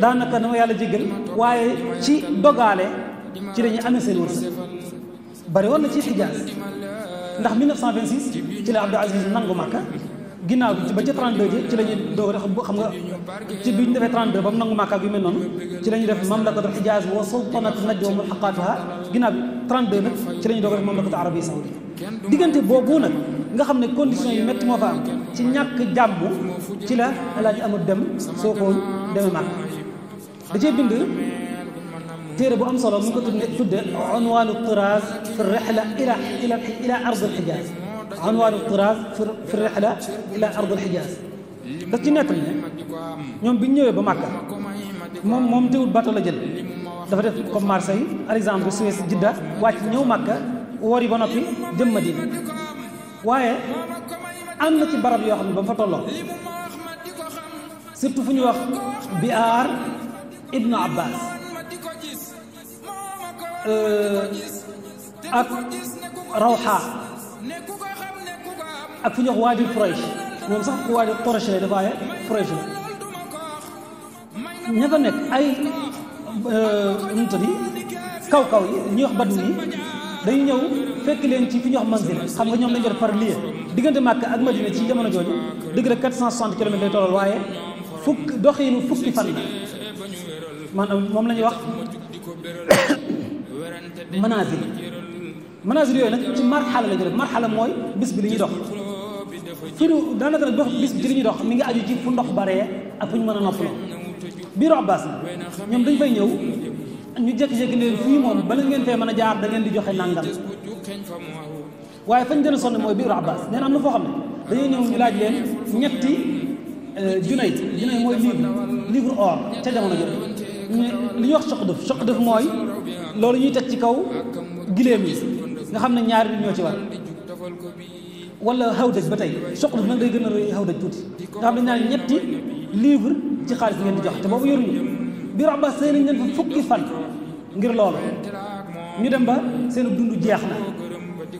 daanaka dama yàlla jéggal waaye ci dogaale ci lañuy amee seen wërsëg bari woon na ci Xijaaz ndax 1926 ci la Abdou Aziz nangu Makka ginnaaw bi ba ca 32 ci la ñuy doog a xam nga ci bi ñu defee 32 ba mu nangu Makka yu mel noonu ci la ñuy def mamlakatul Xijaaz wa sultanatu Najd wa mulhaqaatuha ginnaaw bi 32 nag ci la ñuy doog a def mamlakatu Arabie Saoudite diggante boobu nag nga xam ne conditions yu métti moo fa am ci ñàkk jàmm ci la Alaaji Amadou Dem Sokone demee Makka da cee bind téere bu am solo mu ngi ko tudde unwaanu tiraaz fi rihla ila ard al-Hijaaz unwaanu tiraaz fi rihla ila ard al-Hijaaz daf ci nekk ne ñoom bi ñu ñëwee ba Makka moom teewul bateau la jël dafa def comme Marseille Alexandrie Suez Jidda wàcc ñëw Makka woori ba noppi jëm Madina waaye am na ci barab yoo xam ne ba mu fa tolloo surtout fu ñuy wax Bi'aar Ibnu Abbas ak Rawha ak fu ñuy wax Waadi Quraysh moom sax ku Waadi Quraysh la dafa Quraysh la ña fa nekk ay nu mu tudd kaw yi ñuy wax baddu yi dañuy ñëw fekk leen ci fi ñuy wax manzil xam nga ñoom dañu def par lieu diggante Makka ak Madina ci jamono jooju dëgg la 460 kilomètres lay tollal waaye doxiinu fukki fan la maanaam moom la ñuy wax manazil yooyu nag ci marxala la ñu def marxala mooy bis bi li ñuy dox firu daanaka nag dox bis bi ci li ñuy dox mi ngi aju ci fu ndox baree ak fu ñu mën a noppaloo biiru Abbas ñoom dañ fay ñëw ñu jékki-jékki leen fii moom bala ngeen fee mën a jaar da ngeen di joxe nangam waaye fañ gën a sonn mooy biiru Abbas nee na am na foo xam ne dañuy ñëw ñu laaj leen ñetti junay mooy livre or ca jamono jot li ñuy wax choq def mooy loolu ñuy teg ci kaw giléem yi nga xam ne ñaari nit ñoo ci war wala hawdaj ba tey choq def nag day gën a rëy hawdaj tuuti nga xam ne ñaari ñetti livre ci xaalis ngeen di jox te boobu yoruñu biiru Abbas sëy nañ leen fa fukki fan ngir loolu ñu dem ba seen dund jeex na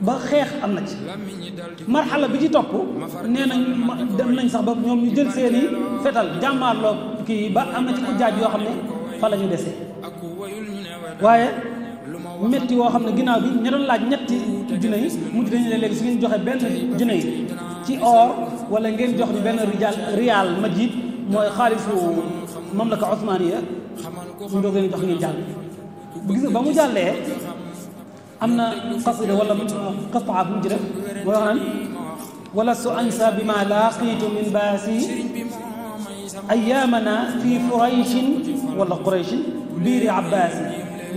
ba xeex am na ci marxala bi ci topp nee nañ dem nañ sax ba ñoom ñu jël seeni fetal jàmmaarloo kii ba am na ci ujaaj yoo xam ne fa la ñu dese waaye metti woo xam ne ginnaaw bi ña doon laaj ñetti junne yi mujj dañu ne léegi su ngeen joxe benn junne yi ci or wala ngeen jox ñu benn riyaal majid mooy xaalisu mamlaka Osmaniya ñu doog leen jox ngeen jàll gis nga ba mu jàllee am na qasida wala qastaa bu mu ci def mooy wax naan wala su ansa bi ma laaqiitu min baasi ayaamana fi furayshin wala qurayshin biiri abbaasi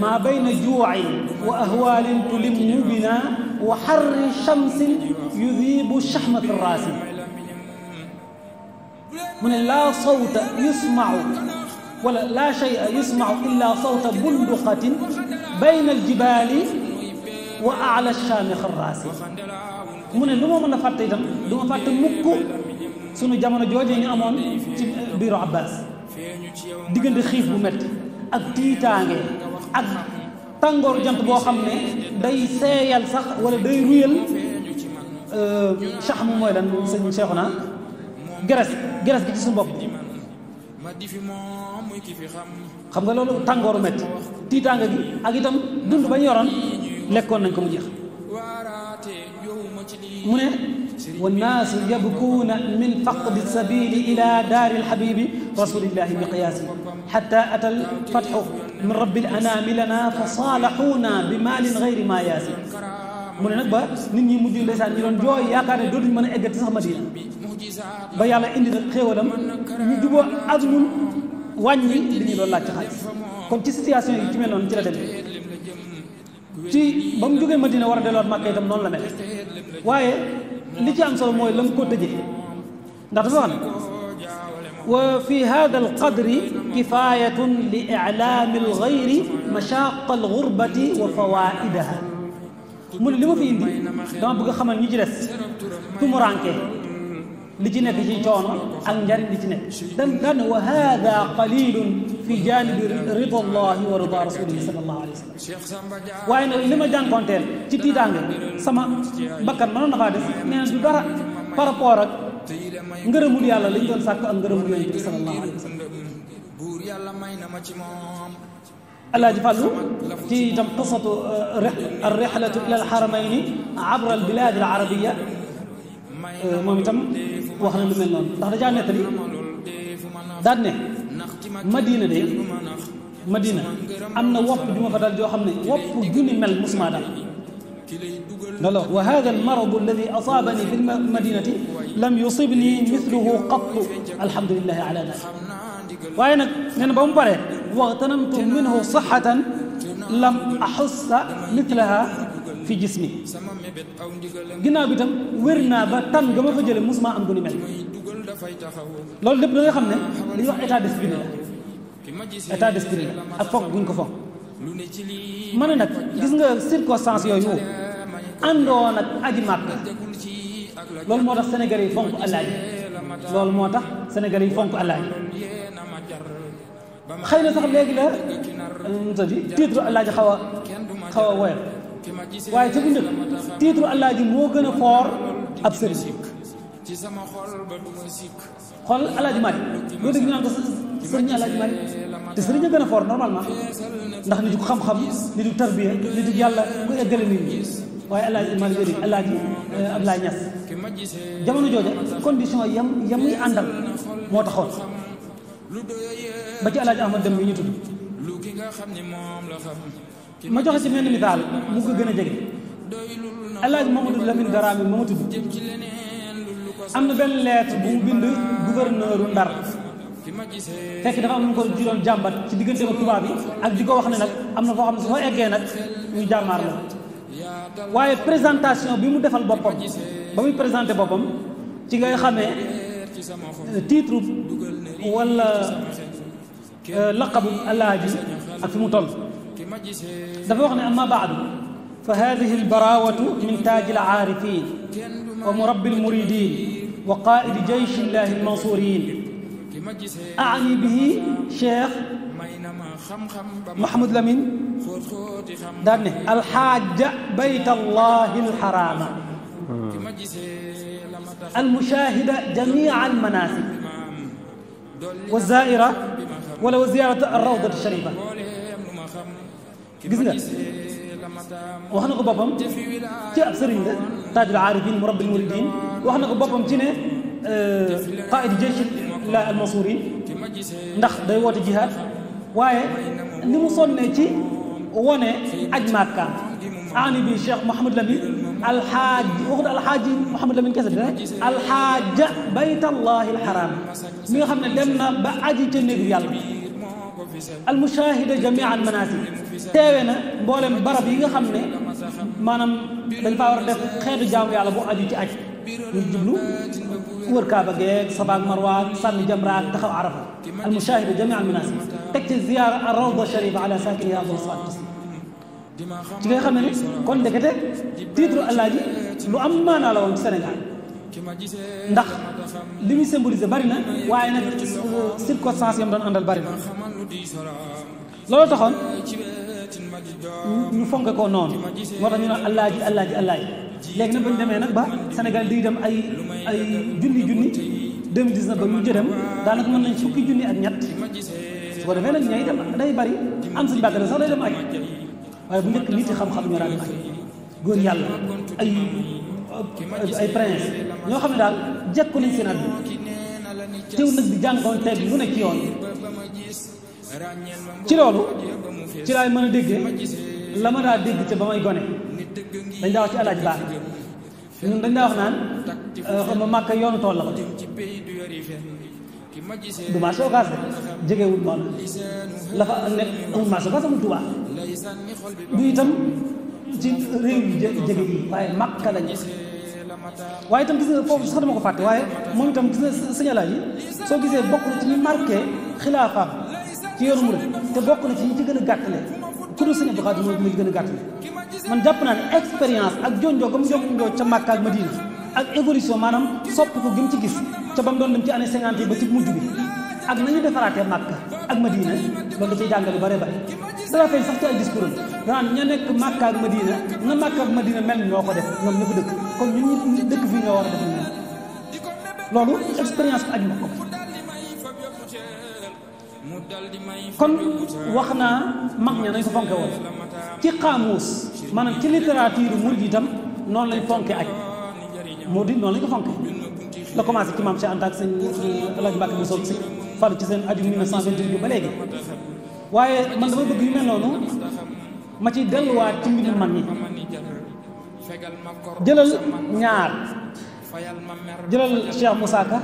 ma bayna juucin wa ahwaalin tulimmu bina wa xarri shamsin yudiibu shaxma fi raasi mu ne laa sawta yusmacu wala laa shay'a yusmacu illa sawta bunduqatin bayna aljibaali wa ala shaami xarraasi mu ne lu ma mën a fàtte itam du ma fàtte mukk sunu jamono joojee ñu amoon ci biiru Abbas diggante xiif bu metti ak tiitaange ak tàngooru jant boo xam ne day seeyal sax wala day ruyal sax mu mooy lan sëñ Cheikhouna geres gi ci suñu bopp xam nga loolu tàngooru metti tiitaange gi ak itam dund ba ñu yoroon lekkoon nañ ko mu jeex mu ne wannaasu yabkuuna min faqdi sabili ila daari alxabibi rasulillahi bi qiyaasi xata ata alfatxu min rabbil anaami lana fa saalaxuuna bi maalin gayri maa yaasi mu ne nag ba nit ñi mujj ndeysaan ñi doon jooy yaakaar ne dootuñu mën a eggati sax Madina ba yàlla indi na xéewalam ñu juboo ak ñun wàññi li ñu doon laaj ci xaalis kon ci situation yi ci mel noonu ci la demee ci ba mu jógee Madina war a delluwaat Màkka itam noonu la mel waaye li ci am solo mooy la mu ko tëjee ndax dafa wax ne wa fi hada alqadri kifayatun li ilaami algayri mashaqa algurbati wa fawaidaha mu ne li ma fi indi dama bëgg a xamal ñi ci des tumuranke li ci nekk ci coono ak njariñ li ci nekk daan wa hada qalilun fi janibi rida allahi wa rida rasulihi sallallahu alayhi wa sallam waaye nag li ma jànkoonteel ci tiitaange sama bakkan mënoon na faa def nee na du dara par rapport ak ngërëmul yàlla lañ doon sàkk ak ngërëmul yonent bi sallallahu alayhi wa sallam Alaaji Fàllu ci itam qisatu ar-rihlatu ila al-haramayni abra al-bilad al-arabiyya moom itam wax na lu mel noonu ndax dajaa nettali daan ne Madina am na wopp ju ma fa dal joo xam ne wopp junni mel musuma dal loolu wa hada almaradu alladi asaabani fi lmadinati lam yusibni mithluhu qattu alhamdulilahi ala dalik waaye nag nee na ba mu paree waxtanamtu minhu sixatan lam axussa mithlaha fi jismi ginnaaw bi tam wér naa ba tan ga ma fa jële musuma am gu ni mel loolu lépp da nga xam ne li ñuy wax état d'esprit la état d'esprit la ak fonk guñ ko fonk ma ne nag gis nga circonstance yooyu àndoon ak aji màkk loolu moo tax Sénégalais yi fonk Alaaji loolu moo tax Sénégalais yi fonk Alaaji xëy na sax léegi la titre Alaaji xaw a woyof waaye ca bu njëkk titre Alaaji moo gën a foor ab sëriñ xool Alaaji Malick loo dégg ñu naan ko sëriñ Alaaji Malick te sëriñ a gën a foor normalement ndax nitu xam-xam nitu tarbiya nitu yàlla ku eggale nit ñi waaye Alaaji Malick dégg Alaaji Abdoulaye Niass jamono jooja condition yam muy àndal moo taxoon ba ci Alaaji Ahmad Dem bi ñu tudd ma joxe ci mel ni misaal mu ko gën a jege Alaaji Mamadou Lamine Daraame ma ma tudd am na benn lettre bu mu bind gouverneur Ndar fekk dafa am lu ko juróom jàmbat ci diggante ak tubaab yi ak di ko wax ne nag am na foo xam ne su fa eggee nag ñu jàmmaar la waaye présentation bi mu defal boppam ba muy présenté boppam ci ngay xamee titre wala laqabu Alaaji ak fi mu toll dafa wax ne amma baadu fa hadihi albarawatu min taaji alaarifin wa murabbi almuridin wa qaidi jayshi llahi almansurin aani bihi cheikh Mahamad Lamine daan ne alxaaja bayt allahi alxarama almushahida jamia almanasik wa zaira wala wa ziyarat alrawdat alsharifa gis nga wax na ko boppam ci ab sëriñ la taajul aarifin murabbi muridin wax na ko boppam ci ne qaid jaysh la almansurin ndax day woote jihaad waaye ni mu sonnee ci wone aj Makka aani bi Cheikh Mouhamad Lamine alxaaj waxut alxaaji Mouhamad Lamine kese dina alxaaja baytallahi alxaram mi nga xam ne dem na ba aji ca néegu yàlla almushahida jamia almanasik teewe na mboolem barab yi nga xam ne maanaam dañ faa war a def xeetu jaamu yàlla bu aju ci aj ñu jublu wër Kaaba geeg Safa ak Marwa sànni jamra ak taxaw Arafa almushahida jamia almanasik teg ci ziyaara ar rawda sharifa ala saakiniha afdalu salaatu ci nga xam ne kon ndekete titre Alaaji lu am maanaa la woon ci Sénégal ndax li muy symboliser bari na waaye nag circonstance yam doon àndal bari na loolu taxoon ñu fonke ko noonu moo tax ñu naan Alaaji Alaaji Alaaji léegi nag ba ñu demee nag ba Sénégal di dem ay junni 2019 ba ñu jëdem daanaka mën nañ fukki junni ak ñett su ko defee nag ñay dem day bari am suñu bàggale sax day dem aj waaye bu njëkk nit yi xam-xam ñoo daan dem aj góor yàlla ay prince ñoo xam ne daal jekku nañ seen àdduna teew nag di jàngoon teeg lu nekk ci yoon ci loolu ci laay mën a déggee la ma daa dégg ca ba may gone dañ daa wax ci Alaaji baax ñun dañ daa wax naan xam nga Màkka yoonu tool la ko du marché Ocass de jegewul noonu la fa nekk amul marché Ocass amul Tuubaa du itam ci réew yi jege yi waaye Màkka lañ waaye itam gis nga foofu sax dama ko fàtte waaye moom itam gis nga sëñ Alaaji soo gisee bokk na ci ñu marqué xilaafaam ci yoonu murid te bokk na ci ñi ci gën a gàttale ku dul sëñ Abdou Khadre mooy ñu gën a gàttale man jàpp naa ne expérience ak jonjoo ga mu jonjoo ca Màkka ak Madina ak évolution maanaam soppi ko gi mu ci gis ca ba mu doon dem ci année 50 yi ba ci mujj bi ak nañu defaraatee Màkka ak Madina loolu da ciy jàngale lu bare bare dara feeñ sax ci ay discours danaan ña nekk Màkka ak Madina na Màkka ak Madina mel ñoo ko def ñoom ñoo ko dëkk kon ñun ñu dëkk fii ñoo war a def mel loolu expérience bi aju na ko kon wax naa mag ña nañ ko fonke woon ci xaamuus maanaam ci littérature murid itam noonu lañ fonke aj moo di noonu lañ ko fonke la commencé ci maam Cheikh Anta ak sëñ Alaaji Mbàkke bu soog si falu ci seen aju 1928 bi ba léegi waaye man dama bëgg yu mel noonu ma ci delluwaat ci mbirum mag ñi jëlal ñaar jëlal Cheikh Moussa Ka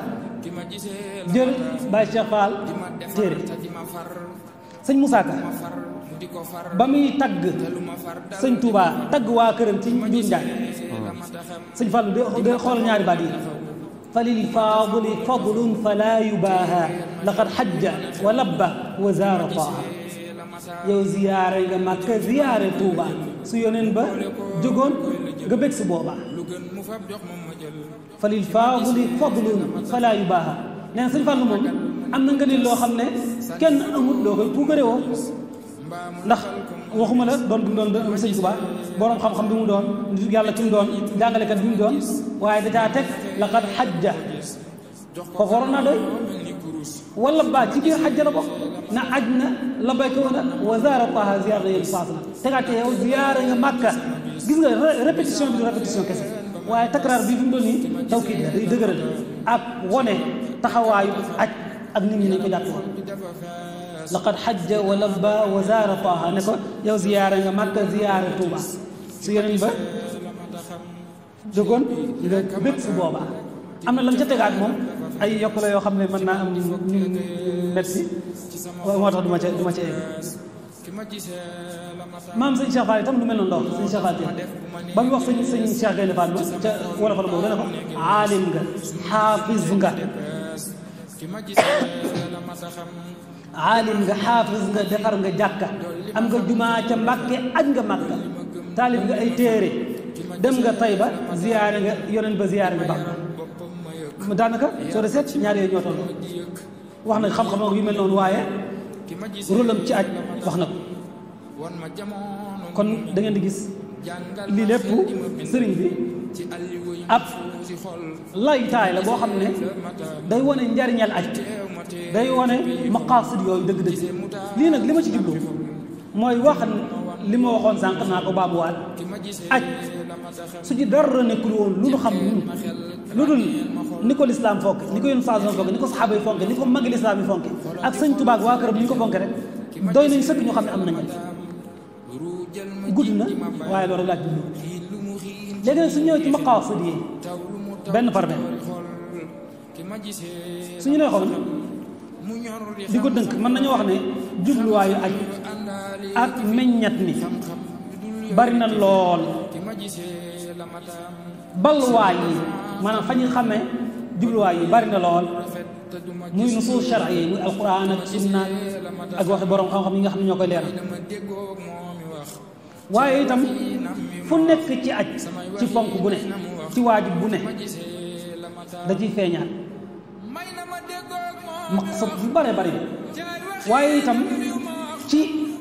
jël Baye Cheikh Fall téere sëñ Moussa Ka ba muy tagg sëñ Touba tagg waa këram ci Njuur Njaay sëñ Fallu de xool ñaari baat yi fa lil faadili fadlun fala yubaaha laqad xajja wa labba wa zaara taaha yow ziyaare nga Makka ziyaare Touba su yoneen ba jógoon nga bég su boobaa fa lil faadili fadlun fala yubaaha nee na sëñ Fallu moom am na nga ni loo xam ne kenn amut loo koy puukare woo ndax waxuma la doon bi mu doon sëñ Tuubaa borom xam-xam bi mu doon nitu yàlla ki mu doon jàngalekat bi mu doon waaye da caa teg laqad xajja foofu waroon naa doy wala baa ci biir xajja la bokk na aj na la bayka woon wa zaara taaha ziyaara yéen paas la tegaate yow ziyaara nga Màkka gis nga répétition bi du répétition kese waaye takraar bii fi mu doon nii tawkiid la day dëgëral ak wone taxawaayu aj ak nit ñi nañ ko jàpp woon laqad xajja wa labba wa zaara taaha ne ko yow ziyaara nga Màkka ziyaara Tuuba su yeneen ba jógoon nga bépp su boobaa am na lam ca tegaat moom ay yokk la yoo xam ne mën naa am ñu métti moo tax du ma ca egg maam sëñ Cheikh Fall itam lu mel noonu la wax sëñ Cheikh Fall ba mu wax sëñ Cheikh Gaynde Fall ca wala fala boobu dana ko aalim nga xaafiz nga aalim nga xaafiz nga defar nga jàkka am nga jumaa ca Mbàkke aj nga Màkka taalib nga ay téere dem nga Tayba ziyaare nga yoneen ba ziyaare nga Bàmba daanaka soo de seet ñaar yooyu ñoo toll wax na xam-xam yu mel noonu waaye rôlam ci aj wax na ko kon da ngeen di gis lii lépp sëriñ bi ab laytaay la boo xam ne day wane njariñal aj day wane maqaasid yooyu dëgg-dëgg lii nag li ma ci jublu mooy wax li ma waxoon sànq naa ko baamuwaat aj su ci dara nekkul woon lu nu xam ñun lu dul ni ko lislaam fonke ni ko yéen saa fonke ni ko saxaaba yi fonke ni ko magi lislaam yi fonke ak sëñ Tuubaa waa këram ni ñu ko fonke rek doy nañ sëkk ñu xam ne am nañu gudd na waaye loolu laaj bi léegi nag su ñëwee ci maqaasid yi benn par benn suñu nee xool di ko dënk mën nañu wax ne jubluwaayu aj ak meññat mi bari na lool balwaay yi maanaam fa ñu xamee jubluwaay yi bari na lool muy nusuus shar'i yi muy alquran ak sunna ak waxi borom xam-xam yi nga xam ne ñoo koy leeral waaye itam fu nekk ci aj ci ponk bu ne ci waajib bu ne da ciy feeñaat maqsad yu bare bari waaye itam ci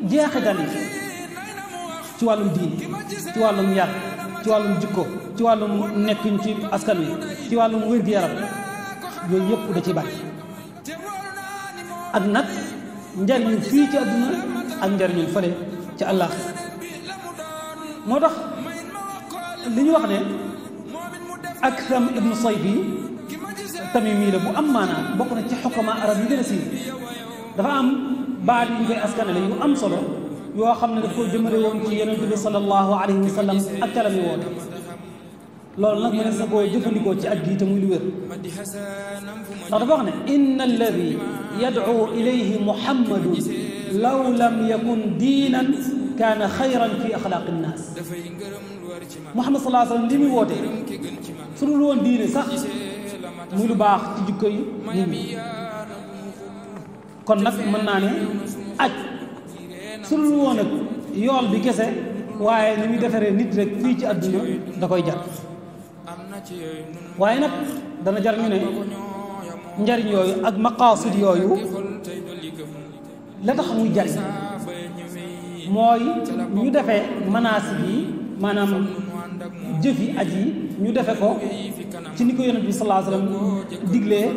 jeexital yi ci wàllum diini ci wàllum yar ci wàllum jikko ci wàllum nekkuñ ci askan wi ci wàllum wér-gu-yaram yooyu yëpp da ci bari ak nag njariñu fii ci àdduna ak njariñu fële ci àllaax moo tax li ñu wax ne Aktham ibnu Sayfi Tamimi la bu am maanaam bokk na ci xukama arab yi gën a siiw dafa am baat yu ñu koy askanale yu am solo yoo xam ne daf ko jëmale woon ci yonent bi sallallahu alayhi wa sallam ak ca la muy woote loolu nag mënees na koo jëfandikoo ci aj gi te muy lu wér ndax dafa wax ne inna alladi yad'u ilayhi muhammadun law lam yakun diinan kaana xayran fi axlaaqi nnaas muhammad sallallahu alayhi wa sallam li muy woote su dul woon diine sax muy lu baax ci jikko yi nit ñi kon nag mën naa ne aj su dul woon ak yool bi kese waaye ni muy defaree nit rek fii ci àdduna da koy jar waaye nag dana jar ñu ne njariñ yooyu ak maqaasid yooyu la tax muy jariñ mooy ñu defee manaasik yi maanaam jëfi aj yi ñu defe ko ci ni ko yonent bi sallallahu alayhi wa sallam diglee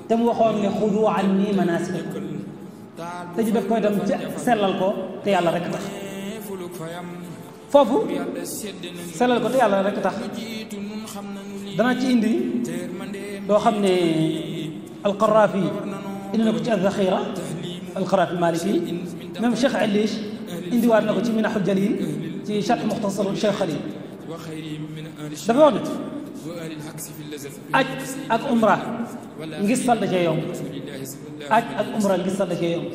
te mu waxoon ne xudu anni manaasikakum te ñu def ko itam ci sellal ko te yàlla rek tax foofu sellal ko te yàlla rek tax dana ci indi doo xam ne alqaraafi indi na ko ci alzaxira alqaraafi maliki même Cheikh Alish indiwaat na ko ci minaxul jalil ci charx muxtasar Cheikh Khalil dafa wax ne aj ak umra ngis sal da cee yomb aj ak umra ngis sal da cee yomb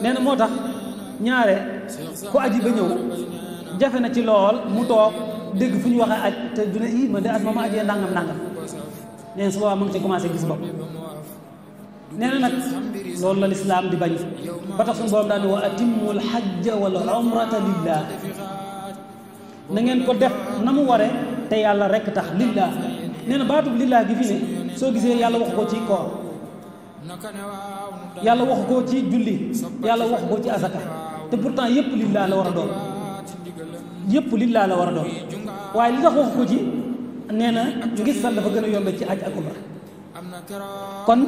nee na moo tax ñaare ku aji ba ñëw jafe na ci lool mu toog dégg fu ñu waxee aj te du ne ii man de at ma ajee nangam nangam nee na su boobaa mu ngi ci commencé gis bopp nee na nag loolu la lislaam di bañ ba tax suñu borom daal ne wa atimmu alxajja wal umrata lillah na ngeen ko def na mu ware te yàlla rek tax lillah nee na baatub lillah gi fi ne soo gisee yàlla waxu ko ci koor yàlla waxu ko ci julli yàlla waxu ko ci asaka te pourtant yëpp lillah la war a doon yëpp lillah la war a doon waaye li tax waxu ko ci nee na ngis sal dafa gën a yombe ci aj ak umra kon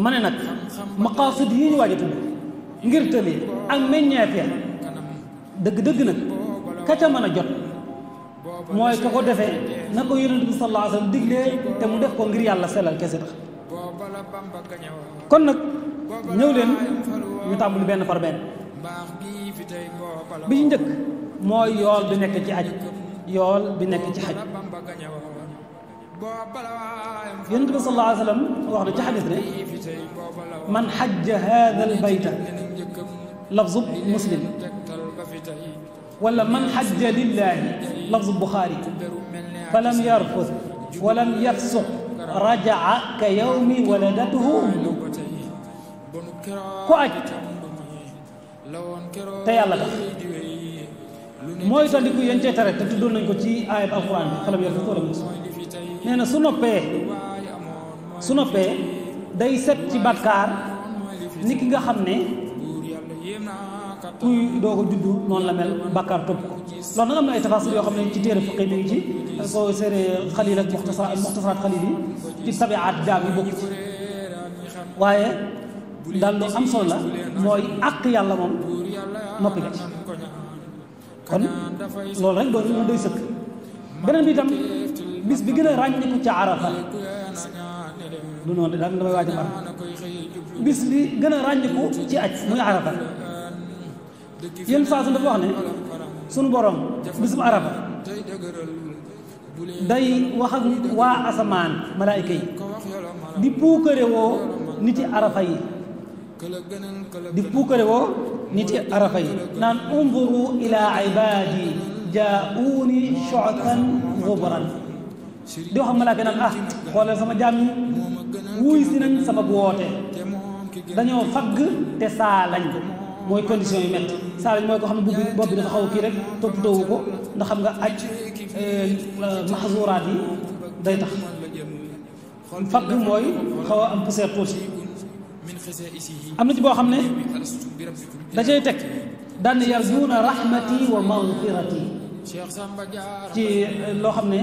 ma ne nag maqaasid yi ñu waaj a tudd ngir tëlee ak meññeef ya dëgg-dëgg nag ka ca mën a jot mooy ka ko defee na ko yonent bi sallallahu alayhi wa sallam diglee te mu def ko ngir yàlla sellal kese tax kon nag ñëw leen ñu tàmbali benn par benn bi ñu njëkk mooy yool bi nekk ci aj yool bi nekk ci xaj yonent bi sallallahu alayhi wa sallam wax na ci xadis ne man xajja haada al bayta lafzu muslim wala man xajja lillahi lafzu buxaari fa lam yarfus wa lam yafsuq rajaa ka yawmi waladatuhu ummu ku aj te yàlla tax mooy tandiku yéen cee tere te tuddoon nañ ko ci ayat alquran bi fa lam yarfus wala yafsuq nee na su noppee day set ci bàkkaar ni ki nga xam ne kuy doo ko juddu noonu la mel bàkkaar topp ko loolu nag am na ay tafasil yoo xam ne ci téere fiqi bi ngi ci soo seeree xalil ak muxtasaraat xalil yi ci tabiaat jaam yi bokk ci waaye daal lu am solo la mooy àq yàlla moom noppi nga ci kon loolu rek doy sëkk beneen bi itam bis bi gën a ràññiku ca Arafa du noonu daal damay waaj a mar bis bi gën a ràññiku ci aj muy Arafa yéen saa su dafa wax ne sunu borom bisub Arafa day wax ak waa asamaan malaayika yi di puukare woo niti Arafa yi di puukare woo niti Arafa yi naan unzuru ila ibadi jaa'uuni shu'tan ghubran di wax ak malaaka naan xoolal sama jaam ñi wuy si nañ sama woote dañoo fagg te saa lañ mooy condition yu métti saalañ mooy ko xam ne bopp bi dafa xaw a kii rek toppatoowu ko ndax xam nga aj maxzuraat yi day tax fagg mooy xaw a am poussière tuuti am na ci boo xam ne da cay teg daan yarjuuna rahmati wa maghfirati ci loo xam ne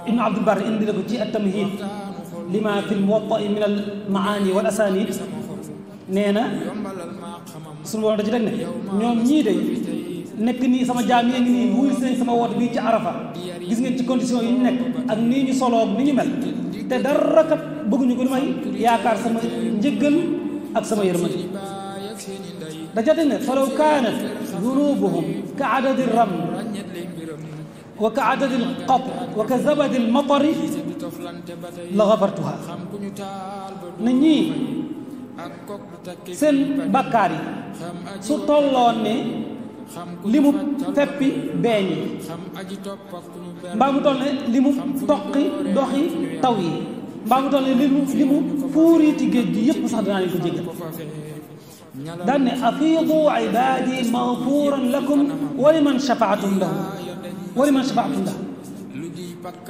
ibnu abdul barri indi na ko ci at-tamhid lima fi al-muwatta min al-maani wal asanid nee na suñu borom da ci teg ne ñoom ñii de nekk nii sama jaam yi ngi nii wuyu si nañ sama woote bii ci arafa gis ngeen ci condition yi ñu nekk ak nii ñu soloo ni ñu mel te dara kat bëgguñu ko li may yaakaar sama njëggal ak sama yërmande da ca teg ne falaw kaanat dunubuhum ka adadi ram wa ka adadi alqatr wa ka zabadi almatari la gafartuha na ñii seen bàkkaar yi su tolloon ne li mu feppi beeñ yi mbaa mu toll ne li mu toqi doxi taw yi mbaa mu toll ne li mu fuuriiti géej gi yépp sax danaa leen ko jéggal daan ne afiidu ibaadi maghfuran lakum wa liman shafaatum lahu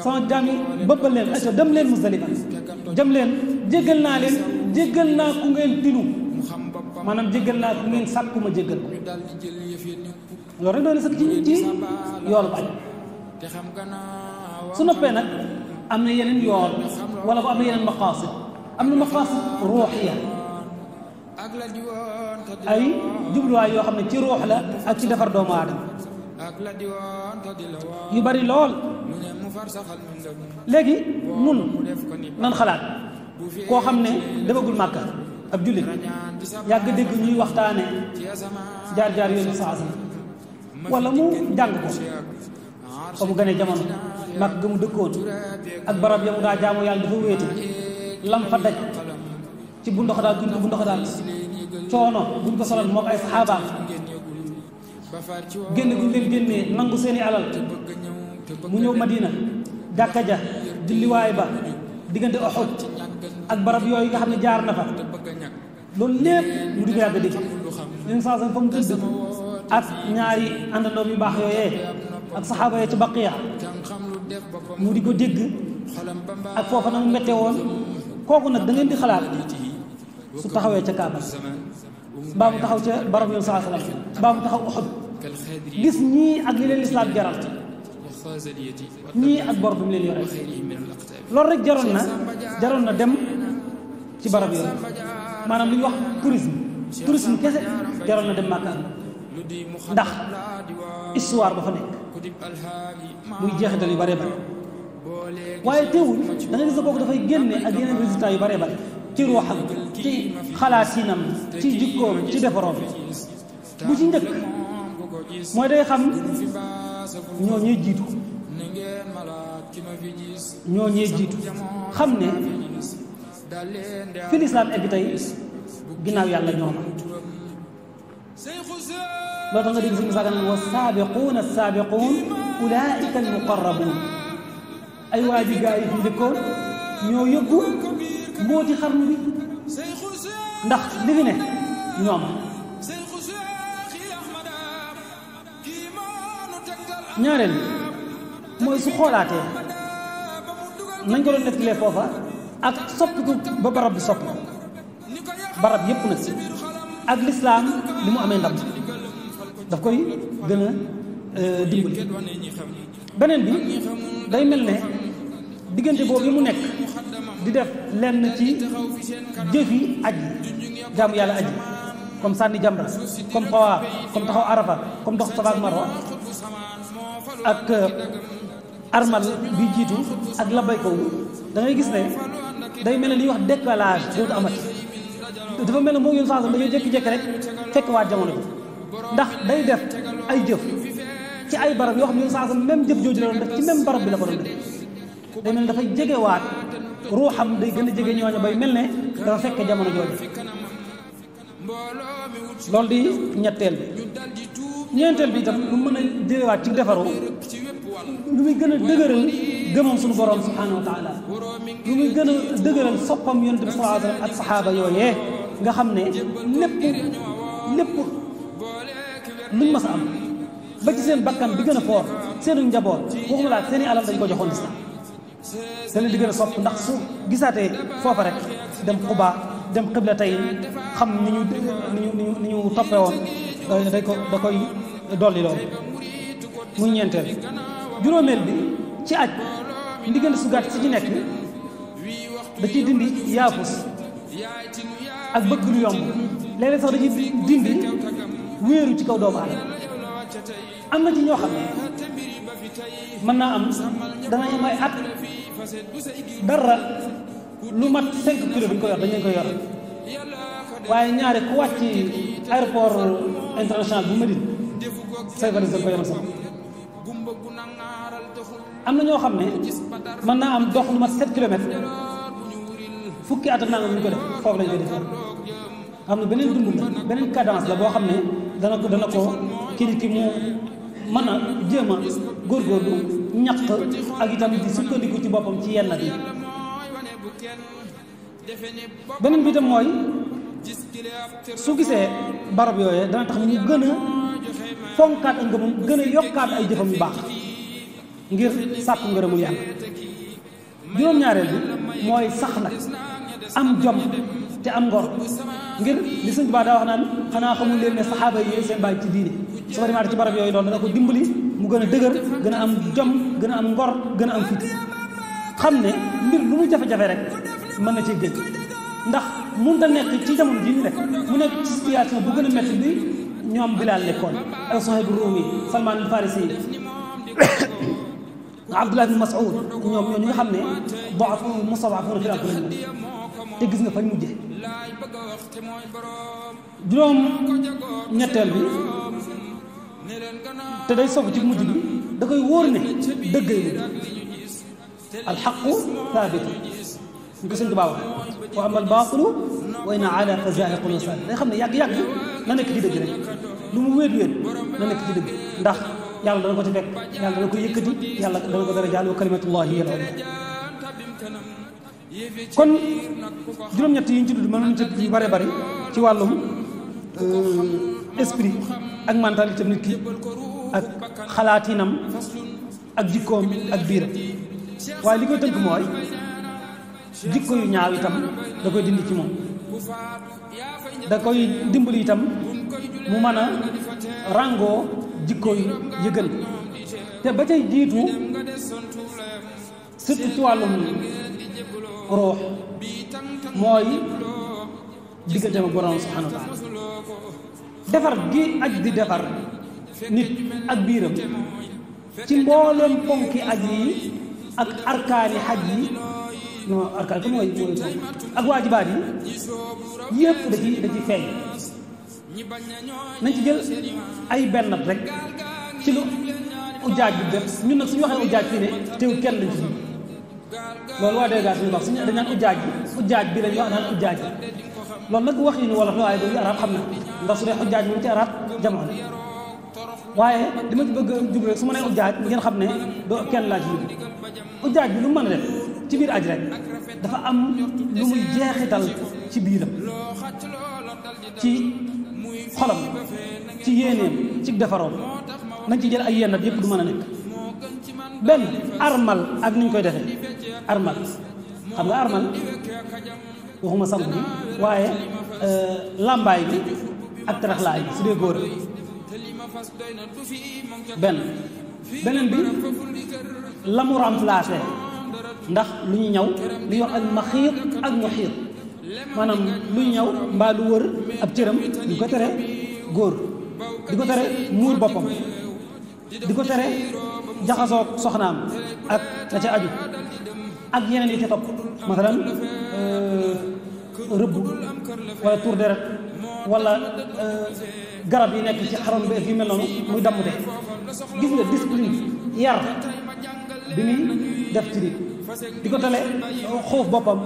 sama jaam yi bëbbal leen aco dem leen Muzdalifa jëm leen jéggal naa leen jéggal naa ku ngeen tinu maanaam jéggal naa ku ngeen sàkku ma jéggal ko loolu rek doon na sax ci yoolu bañ su noppee nag am na yeneen yool wala bu am na yeneen maqaasid am na maqaasid ruuxiya ay jubluwaay yoo xam ne ci ruux la ak ci defar doomu aadama yu bari lool léegi nun nan xalaat koo xam ne demagul Màkka ab jullit yàgg dégg ñuy waxtaane jaar-jaar yoonu saasa wala mu jàng ko fa mu gënee jamono mag ga mu dëkkoon ak barab ya mu daa jaamu yàlla dafa wéete lam fa daj ci bu ndox daal guñ ko bu ndox daal coono buñ ko solal moom ay saxaabaam génn guñ leen génnee nangu seeni alal mu ñëw Madina jàkka ja julliwaay ba diggante Uhud ak barab yooyu nga xam ne jaar na fa loolu lépp mu di ko yàgg dégg leen saa fa mu tëdd ak ñaari àndandoom yu baax yooyee ak saxaaba yee ci Baqiya mu di ko dégg ak foofa na mu mette woon kooku nag da ngeen di xalaat su taxawee ca Kaaba mbaa mu taxaw ca barab yoon saa salaam mbaa mu taxaw Uhud gis ñii ak li leen lislaam jaral ñii ak bor bi mu leen yore loolu rek jaroon na dem ci barab yooyu maanaam li ñuy wax tourisme kese jaroon na dem Màkka ndax histoire ba fa nekk muy jeexital yu bare bare waaye teewul da nga gis ne kooku dafay génne ak yeneen résultats yu bare bare ci ruuxam ci xalaatinam ci jikkoom ci defaroom bu ci njëkk mooy day xam ñoo ñee jiitu xam ne fi lislaam egg tey ginnaaw yàlla ñooma loo tax nga dégg suñu saaga naan wa saabiquuna saabiquun ulaika almuqarrabuun ay waa ji gaa yi fi njëkkoon ñoo yóbbu mbooti xarnu bi ndax li fi ne ñoom ñaareel mooy su xoolaatee nañ ko doon nettalee foofa ak soppiku ba barab bi soppi barab yépp nag ak lislaam li mu amee ndam daf koy gën a dimbali beneen bi day mel ne diggante boobu yi mu nekk di def lenn ci jëfi aj jaamu yàlla aji comme sànni jamra comme tawaaf comme taxaw arafa comme dox Safa ak Marwa ak armal bi jiitu ak labayka da ngay gis ne day mel ne li ñuy wax décalage dootu amati dafa mel ne moo yoon saa dañoo jékki-jékki rek fekk waat jamono bi ndax day def ay jëf ci ay barab yoo xam ne yoon saa même jëf jooju la doon def ci même barab bi la ko doon def day mel ne dafay jegewaat ruuxam day gën a jege ñooñu bay mel ne dafa fekk jamono jooju loolu di ñetteel bi ñeenteel bi itam lu mën a jëlewaat ci defaru lu muy gën a dëgëral gëmam suñu borom subhanahu wa taala lu muy gën a dëgëral soppam yonent bi sallallahu alayhi wa sallam ak saxaaba yooyee nga xam ne lépp lépp luñ mas a am ba ci seen bakkan bi gën a foor seenu njaboot waxuma laa seeni alal dañ ko joxoon lislaam da leen di gën a sopp ndax su gisaatee foofa rek dem Quba dem xibla tey xam ni ñu toppee woon da koy dolli loolu muy ñeenteel. juróomeel bi ci aj ndiggante su gàtt si ci nekk da ciy dindi yaafus ak bëgg lu yomb léeg-léeg sax da ciy dindi wéeru ci kaw doomu aadama am na ci ñoo xam ne mën naa am dana am ay at dara lu mat 5 kilos bi ñu ko yor dañ leen koy yor waaye ñaare ku wàcc aéroport international bu Médine say valise dañ ko yomal sax am na ñoo xam ne mën naa am dox lu mat 7 kilomètres fukki at ak nangam ñu ko def foofu lañ koy def xam ne beneen dund la beneen cadence la boo xam ne dana ko kii ki mu mën a jéem a góorgóorlu ñaq ak itam di sukkandiku ci boppam ci yenn bi beneen bi itam mooy su gisee barab yooyee dana tax mu gën a fonkaat ak ngëmam gën a yokkaat ay jëfam yu baax ngir sàkku ngërëmul yàlla. juróom-ñaareel bi mooy sax nag am jom te am ngor ngir li Sëñ Tuubaa daa wax naan xanaa xamul leen ne saxaaba yi seen bàyyi ci diine su ko demaatee ci barab yooyu loolu dana ko dimbali mu gën a dëgër gën a am jom gën a am ngor gën a am fit xam ne mbir lu mu jafe-jafe rek mën na cee génn ndax mënut a nekk ci jamono ji ñu nekk mu nekk ci situation bu gën a métti bi ñoom Bilaal nekkoon ak Suhayb Ruumi Salmaan al-Farisi Abdullah ibn Mas'ud ñoom ñi nga xam ne da'afu mustad'afuuna fil ardi te gis nga fañ mujje juróom ñetteel bi te day soog ci mujj bi da koy wóor ne dëggay lu alxaqu thabit ñu ko Sëñ Tuubaa wax wa amma al-baatilu wa in ala fa zaahiqun wa saaliq day xam ne yàgg-yàgg na nekk ci dëgg rek lu mu wéet na nekk ci dëgg ndax yàlla dana ko ci fekk yàlla dana ko yëkkati yàlla dana ko dara jaal wa kalimatullahi hiya al-ulya kon juróom-ñett yi ñu ci tudd mënoon ci yu bare bari ci wàllum esprit ak mentalité nit ki ak xalaatinam ak jikkoom ak biiram waaye li koy tënk mooy jikko yu ñaaw itam da koy dindi ci moom da koy dimbali itam mu mën a ràngoo jikko yu yëgën te ba cay jiitu surtout ci wàllum ruux mooy digganteem ak borom subhanahu wa taala defar gi aj di defar nit ak biiram ci mbooleem ponki aj yi ak arkaani xaj yi non arkaan comme mooy ak waajibaat yi yëpp da ci feeñ nañ ci jël ay benn rek ci lu ujaaj bi def ñun nag suñu waxee ujaaj fii ne teewul kenn lañ ci loolu waa dégg suñu wax suñu dañ naan ujaaj bi lañ wax naan ujaaj loolu nag wax yi ni wolof la waaye du arab xam na ndax su dee ujaaj moom ci arab jamono waaye li ma ci bëgg a jub rek su ma nee ujaaj ngeen xam ne doo kenn laa ci yóbbu ujaaj bi lu mu mën a def ci biir aj rek dafa am lu muy jeexital ci biiram ci xolam ci yéeneem ci defaroom nañ ci jël ay yennat yëpp du mën a nekk benn armal ak ni ñu koy defee armal xam nga armal waxuma samp bi waaye làmbaay bi ak taraxlaay bi su dee góor beneen bi la mu remplacé ndax lu ñu ñaw lu ñuy wax ak maxiir ak muxiir maanaam lu ñu ñaw mbaa lu wër ab cëram di ko tere góor di ko tere muur boppam di ko tere jaxasoo soxnaam ak la ca aju ak yeneen yi ca topp masalan rëbb wala tour deret wala garab yi nekk ci xaram bi yu mel noonu muy dammute gis nga discipline yar bi muy def ci nit di ko tale xoof boppam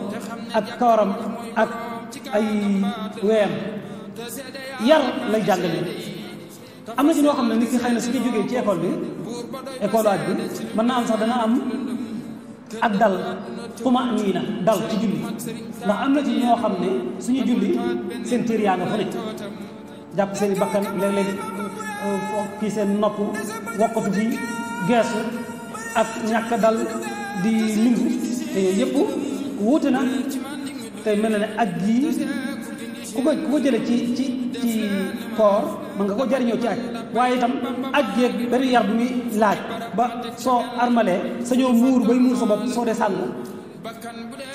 ak kawaram ak ay weyam yar lay jàngale am na ci ñoo xam ne nit ki xëy na su ko jógee ci école bi école waaj bi mën na am sax dana am ak dal tumaaniina dal ci julli ndax am na ci ñoo xam ne suñu julli seen téer yaa nga fa ne jàpp seen i bakkan léeg-léeg kii seen nopp wokkatu fii geesu ak ñàkk dal di lingu te yooyu yëpp wuute na tey mel na ne aj gii ku ko jële ci koor mën nga ko jariñoo ci aj waaye itam aj geeg bari yar bu muy laaj ba soo armalee sañoo muur bay muur sa bopp soo dee sàngu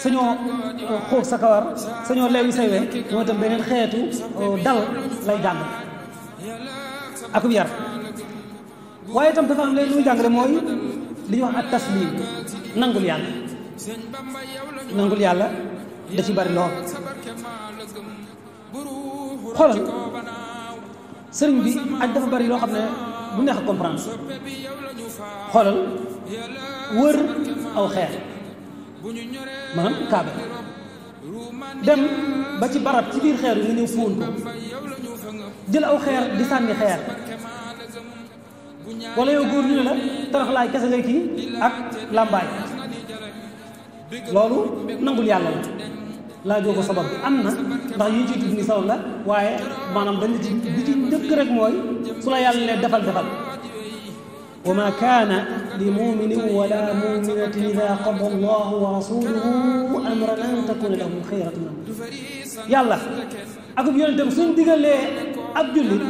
sañoo xóog sa kawar sañoo leewi say we moo itam beneen xeetu dal lay jàng akub yar waaye itam dafa am léegi lu muy jàngale mooy li ñuy wax ak taslim nangul yàlla da ci bari lool xoolal sëriñ bi aj dafa bari loo xam ne bu neex a comprendre xoolal wër aw xeer maanaam kaaba dem ba ci barab ci biir xeer yi nga ñëw fóon ko jël aw xeer di sànni xeer wala yow góor ñu ne la taraxlaay kese ngay kii ak làmbaay loolu nangul yàlla la laajoo ko sabab bi am na ndax yi ciy tudd ni sabab la waaye maanaam dañ ci bi ci njëkk rek mooy su la yàlla ne defal wa ma kaana li muminin wala muminatin ida qada allahu wa rasuluhu amran an takuna lahum xayratun min amrihim yàlla akub yonentam suñ digalee ab jullit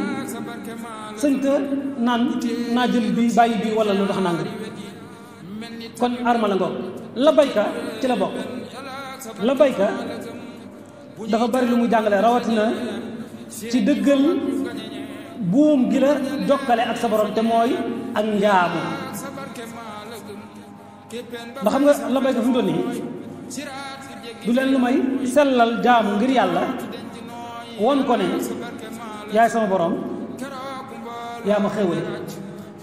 sëñ te naan naa jël bi bàyyi bi wala lu tax nanga kon arma la ngoog la bayka ci la bokk la bayka dafa bari lu mu jàngale rawatina ci dëggal buum gi la jokkale ak sa borom te mooy ak njaamu ndax xam nga la bayka fi mu doon nii du leen lu may sellal jaamu ngir yàlla won ko ne yaay sama borom yaa ma xéwale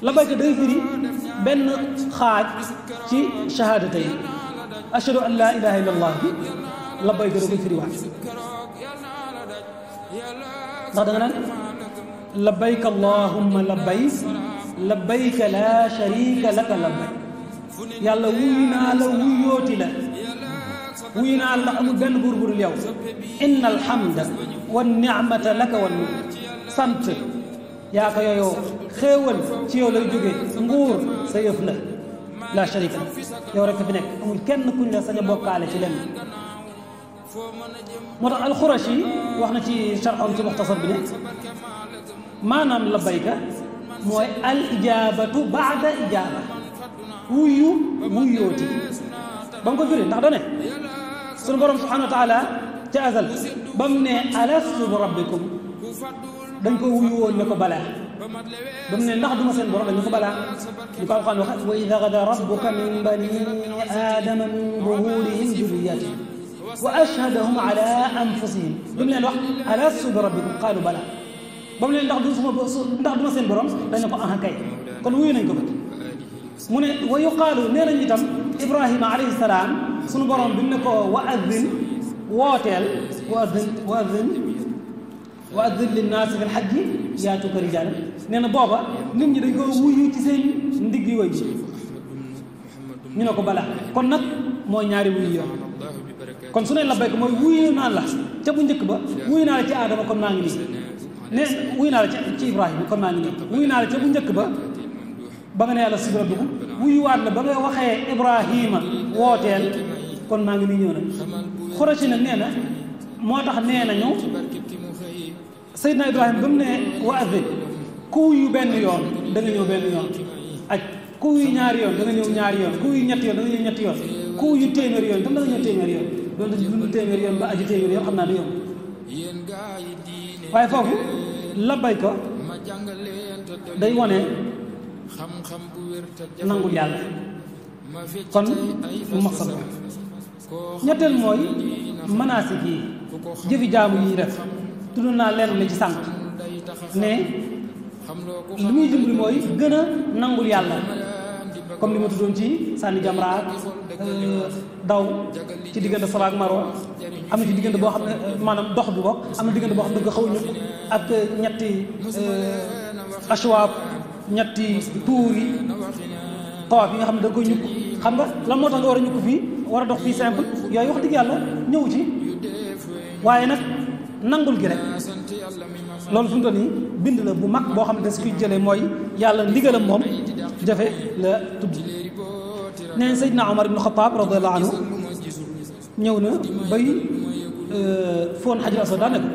la bayka day firi benn xaaj ci shahaadata yi ashhadu an laa ilaha illa allah bi la bayka da koy firi waat ndax da nga naan labbayk allahumma labbayk labbayka laa sharika laka labbayk yàlla wuyu naa la wuyooti la wuyu naa la amul benn buur bu dul yow inna alhamda wa ni'mata laka wa mulk sant yaa ko yooyoo xéewal ci yow lay jógee nguur sa yëf la la sharika la yow rek fi nekk amul kenn kuñ la sañ a bokkaale ci lenn moo tax alxurashi wax na ci sharxam ci muxtasar bi ne maanaam labbayka mooy al ijaabatu baada ijaaba wuyu wuyooti ba mu ko firi ndax dane sunu borom subhanahu wa taala ca azal ba mu ne alastu bi rabbikum dañ ko wuyu woon ne ko balaa ba mu ne ndax duma seen borom dañ ko balaa ñu ko alxuraan wax wa id axada rabbuka min bani aadama min zuhurihim zurriyatihim wa ashhadahum ala anfusihim bi mu leen wax alastu bi rabbikum qaalu balaa ba mu leen ndax duma seen borom dañ ne ko aha kay kon wuyu nañ ko ba mu ne wa yuqaalu nee nañ itam ibrahima alayhi salaam sunu borom bi mu ne ko wa addin wooteel wa addin linnaasi fil hajji yaatuka rijaalan nee na booba nit ñi dañ ko wuyu ci seen ndigg yooyu ji ñu ne ko balaa kon nag mooy ñaari wuyu yoon kon su ne labbayka mooy wuyu naa la ca bu njëkk ba wuyu naa la ci aadama kon maa ngi nii ne wuyu naa la ci ibrahima kon maa ngi nii wuyu naa la ca bu njëkk ba nga ne yàlla si rabbiku wuyuwaat la ba nga waxee ibrahima wooteel kon maa ngi nii ñëw na xurashi nag nee na moo tax nee nañu Seydina Ibrahima ba mu ne wa adin ku wuyu benn yoon da nga ñëw benn yoon aj ku wuyu ñaari yoon da nga ñëw ñaari yoon ku wuyu ñetti yoon da nga ñëw ñetti yoon ku wuyu téeméeri yoon tam da nga ñëw téeméeri yoon doon dund téeméeri yoon ba aji téeméeri yoon xam naa du yoon waaye foofu labbayka day wone nangul yàlla kon mu maqsad ñetteel mooy manaasik yi jëfi jaamu yi def tudd naa leen la ci sànq ne li muy dimbali mooy gën a nangul yàlla comme li ma tuddoon ci sànni jamraat daw ci diggante Safa ak Marwa am na ci diggante boo xam ne maanaam dox bi bokk am na diggante boo xam ne nga xaw a ñëpp ak ñetti ashwaab ñetti tuur yi tawaaf yi nga xam ne da nga koy ñukk xam nga lan moo tax nga war a ñukk fii war a dox fii simple yooyu wax dëgg yàlla ñëw ci waaye nag nangul gi rek loolu fi mu toll nii bind la bu mag boo xam ne da si koy jëlee mooy yàlla ndigalam moom jafe la tudd. nee Seydina Omar ibn Khattab radiyallahu anhu ñëw na bay foon xajar aswad daa ne ko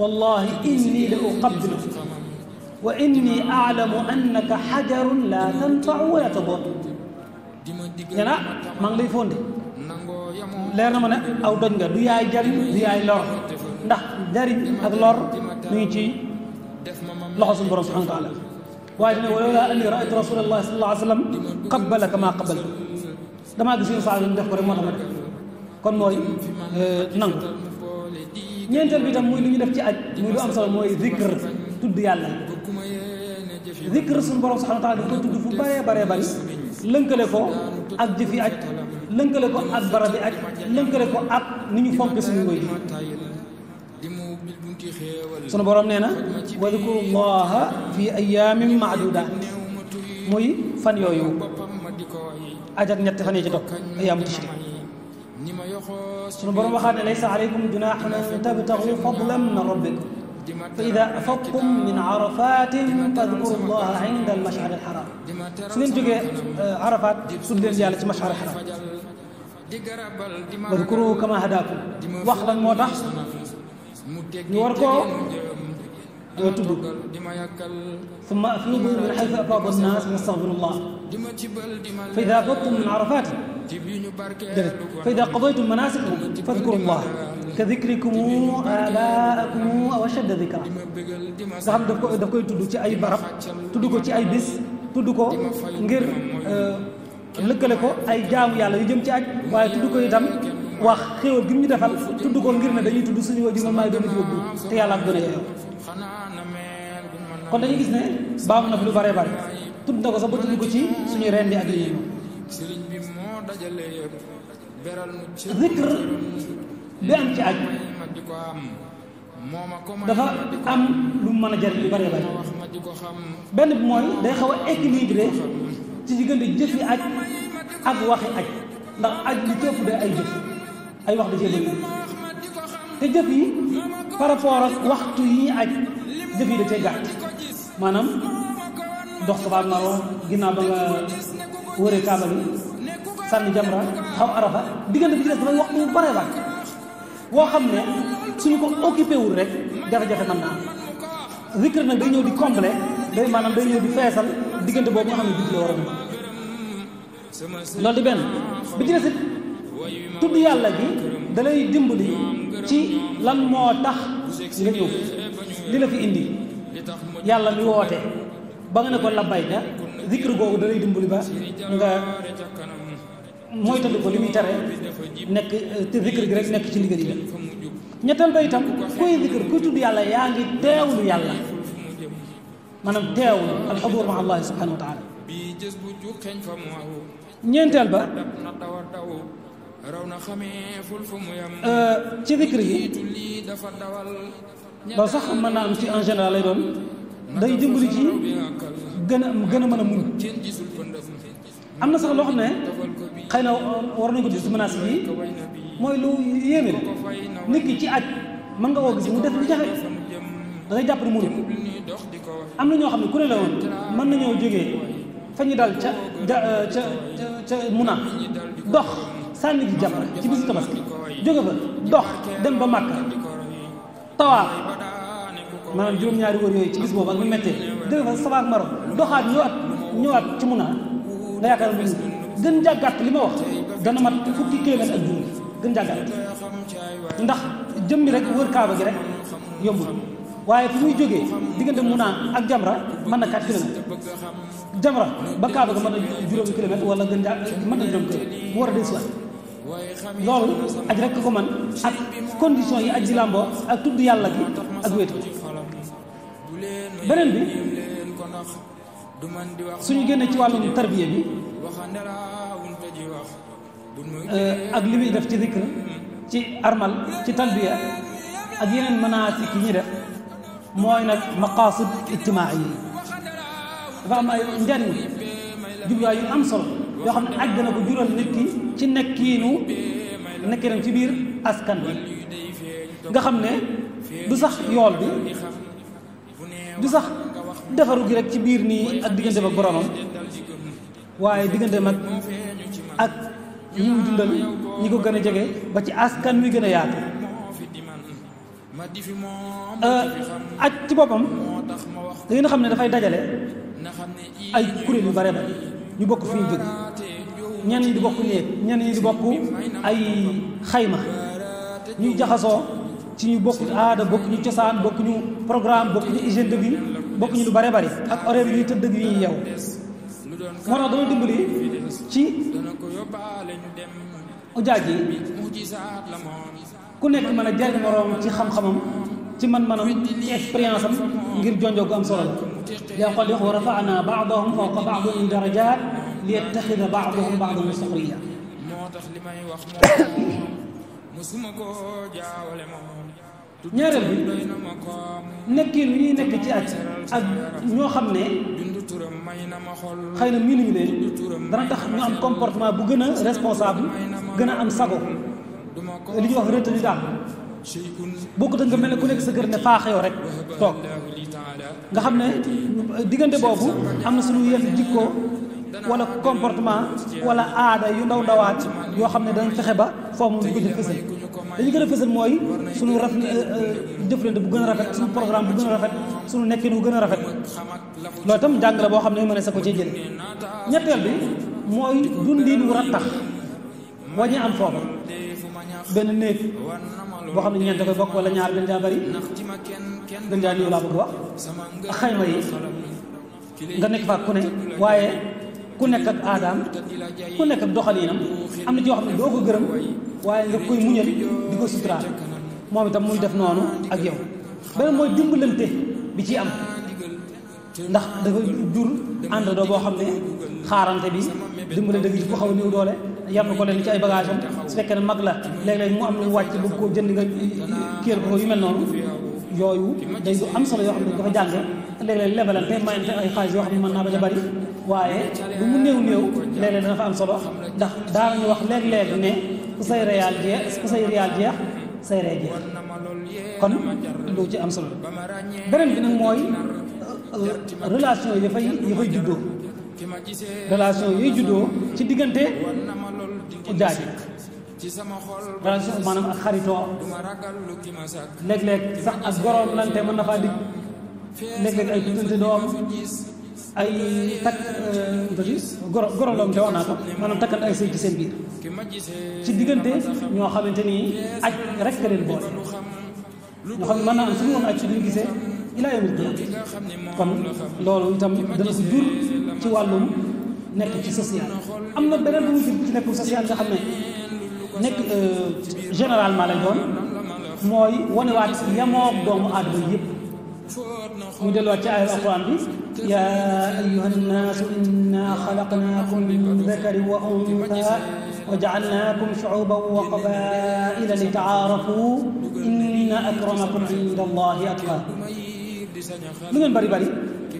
wallahi inni la uqabbilu wa inni a'lamu annaka xajarun la tanfa'u wa la tadur. nee na maa ngi lay fonde leer na ma ne aw doj nga du yaay jariñ du yaay lor ndax jariñ ak lor mu ngi ci loxo suñu borom subhanahu wa taala. waaye dina walawlaa anni ra'aytu rasulallahi sallallahu alayhi wa sallam qabbalaka maa qabbaltu damaa gis yu saa def ko rek moo tax ma def kon mooy nangu. ñeenteel bi tam muy lu ñu def ci aj muy lu am solo mooy zikr tudd yàlla. zikr suñu borom subhanahu wa taala daf koy tudd fu bëree bëree bëri lënkale ko ak jëfi aj lënkale ko ak barabi aj lënkale ko ak ni ñu fonk suñu ngoy sunu borom nee na wa dikrullaha fi ayaamin maadudaat muy fan yooyu aj ak ñetti fan yi ci topp ayaamu tashrik. sunu borom waxaat ne laysa alaykum junaaxun an tabtagu fadlan min rabbikum fa ida afadtum min arafatin fadkurullaha inda almash'ar alxaram. su ngeen jógee arafat tudd leen yàlla ci mash'ar alxaram wadkuruhu kama hadaakum wax lan moo tax ñu war koo tudd. summa afiidu min xaysu afaada annaas wastaxfirullah fa ida afadtum min arafatin fa ida qadaytum manasikakum fadkurullah ka dikrikum abaakum aw ashadda dikra. nga xam daf koy tudd ci ay barab tudd ko ci ay bis tudd ko ngir lëkkale ko ay jaamu yàlla yu jëm ci aj waaye tudd ko itam wax xéwal gi ñu defal tudd ko ngir ne dañuy tudd suñu wajur man maay doon ci yóbbu te yàlla ak gën a yeyoo. kon dañuy gis ne baamu na fi lu bare bare tudd na ko sax ba tudd ko ci suñu rendi ak yi zikr bi am ci aj dafa am lu mu mën a jariñ lu bare bare. benn bi mooy day xaw a équilibré ci diggante jëfi aj ak waxi aj ndax aj li cëpp de ay jëf ay wax da cee bëri te jëf yi par rapport ak waxtu yi ñuy aj jëf yi da cee gàtt maanaam dox Safa ak Marwa ginnaaw ba nga wëree Kaaba bi sànni jamra xaw Arafa diggante bi ci des dafay waxtu bu bare bare woo xam ne suñu ko occupé wul rek jafe-jafe nam naa zikr nag day ñëw di complet day maanaam day ñëw di feesal diggante boobu nga xam ne guddi la war a dund. loolu di benn bi ci des it tudd yàlla gi da lay dimbali ci lan moo tax nga ñëw li la fi indi yàlla mi woote ba nga ne ko labbayka zikr googu da lay dimbali ba nga mooy tëdd ko li muy tere nekk te zikr gi rek nekk ci liggéey la. ñetteel ba itam kuy zikr kuy tudd yàlla yaa ngi teewlu yàlla maanaam teewlu alxudur ma allahi subhanahu wa taala. ñeenteel ba ci zikr yi loolu sax mën naa am ci en général lay doon day dimbali ci gën a mën a muñ. am na sax loo xam ne xëy na war nañ ko gis menace yi mooy lu yéeme la nit ki ci aj mën nga koo gis mu def lu jafe da ngay jàpp ne mënu ko. am na ñoo xam ne ku ne la woon mën nañoo jógee fa ñu dal ca Muna dox sànni ji jamra ci bisu tabaski jóge fa dox dem ba Màkka tawaaf maanaam juróom-ñaari wër yooyu ci bis boobu ak mu méttee jóge fa Safa ak Marwa doxaat ñëwaat ci Muna nga yaakaar ne gën jàggat li ma wax dana mat fukki kilomètre ak juróom gën jàggat ndax jëm mi rek wër Kaaba gi rek yombul waaye fi muy jógee diggante Muna ak Jamra mën na 4 kilomètres Jamra ba Kaaba ga mën na juróomi kilomètre wala gën jàgg mën na juróom kilomètre mu war a dellusiwaat loolu aj rek ko man ak condition yi aj di làmboo ak tudd yàlla gi ak wéetu beneen bi suñu génnee ci wàllum tarbiya bi ak li muy def ci zikr ci armal ci talbiya ak yeneen manaasik yi ñuy def mooy nag maqaasid ijtimaa yi dafa am ay njariñ jubluwaay yu am solo yoo xam ne aj dana ko jural nit ki ci nekkinam ci biir askan bi nga xam ne du sax yool bi du sax defaru gi rek ci biir nii ak diggante ak boromam waaye diggante mag ak ñi muy dundal ñi ko gën a jege ba ci askan wi gën a yaatu aj ci boppam da ngeen xam ne dafay dajale ay kuréel yu bare ba ñu bokk fi ñu jóge ñenn ñi di bokk néeg ñenn ñi di bokk ay xayma ñuy jaxasoo ci ñu bokk aada bokk ñu cosaan bokk ñu programme bokk ñu hygiène de vie bokk ñu lu bare bari ak horaire yi ñuy tëdd ak yi ñuy yeew moo tax dama dimbali ci ujaaj yi ku nekk mën a jariñ moroom ci xam-xamam ci man-manam ci expérience am ngir jonjoo gu am solo la yaa xool wax wa rafa'na ba'dahum fawqa ba'din darajaat li yattaxida ba'duhum ba'dan suxriya ñaareel bi nekkin wi ñuy nekk ci aj ak ñoo xam ne xëy na miinuñu leen dana tax ñu am comportement bu gën a responsable gën a am sago li ñuy wax retenue daal bokkut ak nga mel ne ku nekk sa kër ne faax yow rek toog nga xam ne diggante boobu am na suñu yenn jikko wala comportement wala aada yu ndaw ndawaat yoo xam ne danañ fexe ba foofu moom ñu ko jëf fësal dañu gën a fësal mooy suñu jëflante bu gën a rafet suñu programme bu gën a rafet suñu nekkin bu gën a rafet loolu itam jàng la boo xam ne mën ne sa ko cee jële ñetteel bi mooy dundin wu rattax waññi am foofu benn néeg boo xam ne ñeent koy bokk wala ñaar gën jaa bari gën jaa néew laa bëgg wax ak xayma yi nga nekk fa ku ne waaye ku nekk ak aadaam ku nekk ak doxalinam am na ci yoo xam ne doo ko gërëm waaye nga koy muñal di ko suturaal moom itam muy def noonu ak yow beneen mooy dimbalante bi ci am ndax dafa jur àndandoo boo xam ne xaarante bi dimbalante bi ci ko xaw a néew doole yar na ko leen ci ay bagage am su fekkee ne mag la léeg-léeg mu am lu wàcc bëgg koo jënd nga kéel ko yu mel noonu yooyu day du am solo yoo xam ne dafa jàng léeg-léeg lebalante mayante ay xaalis yoo xam ne mën naa bañ a bari waaye lu mu néew léeg-léeg dana fa am solo ndax daanañu wax léeg-léeg ne ku say réal jeex say ree jeex kon lu ci am solo beneen bi nag mooy relation yi dafay juddoo relation yooyu juddoo ci diggante ujaaj relation maanaam ak xaritoo léeg-léeg sax ak goroom lante mën na faa dig léeg-léeg ay tuddante doom ay takk goro loom te wax naa ko maanaam takkal ay sëy ci seen biir ci diggante ñoo xamante ni aj rek ka leen boole ñoo xam ne mën naa am suñu woon aj ci duñu gisee ilaa yawmil qiyaama kon loolu itam dana ko jur ci wàllum nekk ci social am na beneen bu mu jur ci nekkum social nga xam ne nekk généralement lay doon mooy wanewaat yamoog doomu aadama yëpp muy delluwaat ci aaya alquran bi yaa ayyuha nnaasu inna xalaqnaakum min dakarin wa untha wa jaalnaakum shuuban wa qabaila li taarafu inna akramakum inda allahi atqaakum lu ngeen bari bari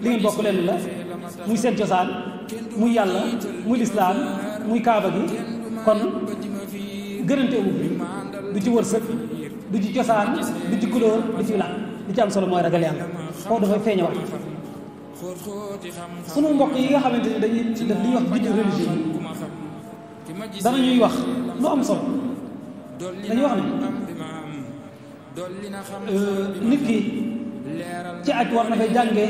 li ngeen bokk leen la muy seen cosaan muy yàlla muy lislaam muy kaaba gi kon gërante wu du ci wërsëg du ci cosaan du ci couleur du ci làkk li ci am solo mooy ragal yàlla foofu dafay feeñewaat sunu mbokk yi nga xamante ni dañuy def li ñuy wax biddu religieux bi danañuy wax lu am solo dañuy wax ne nit ki ci aj war na fay jàngee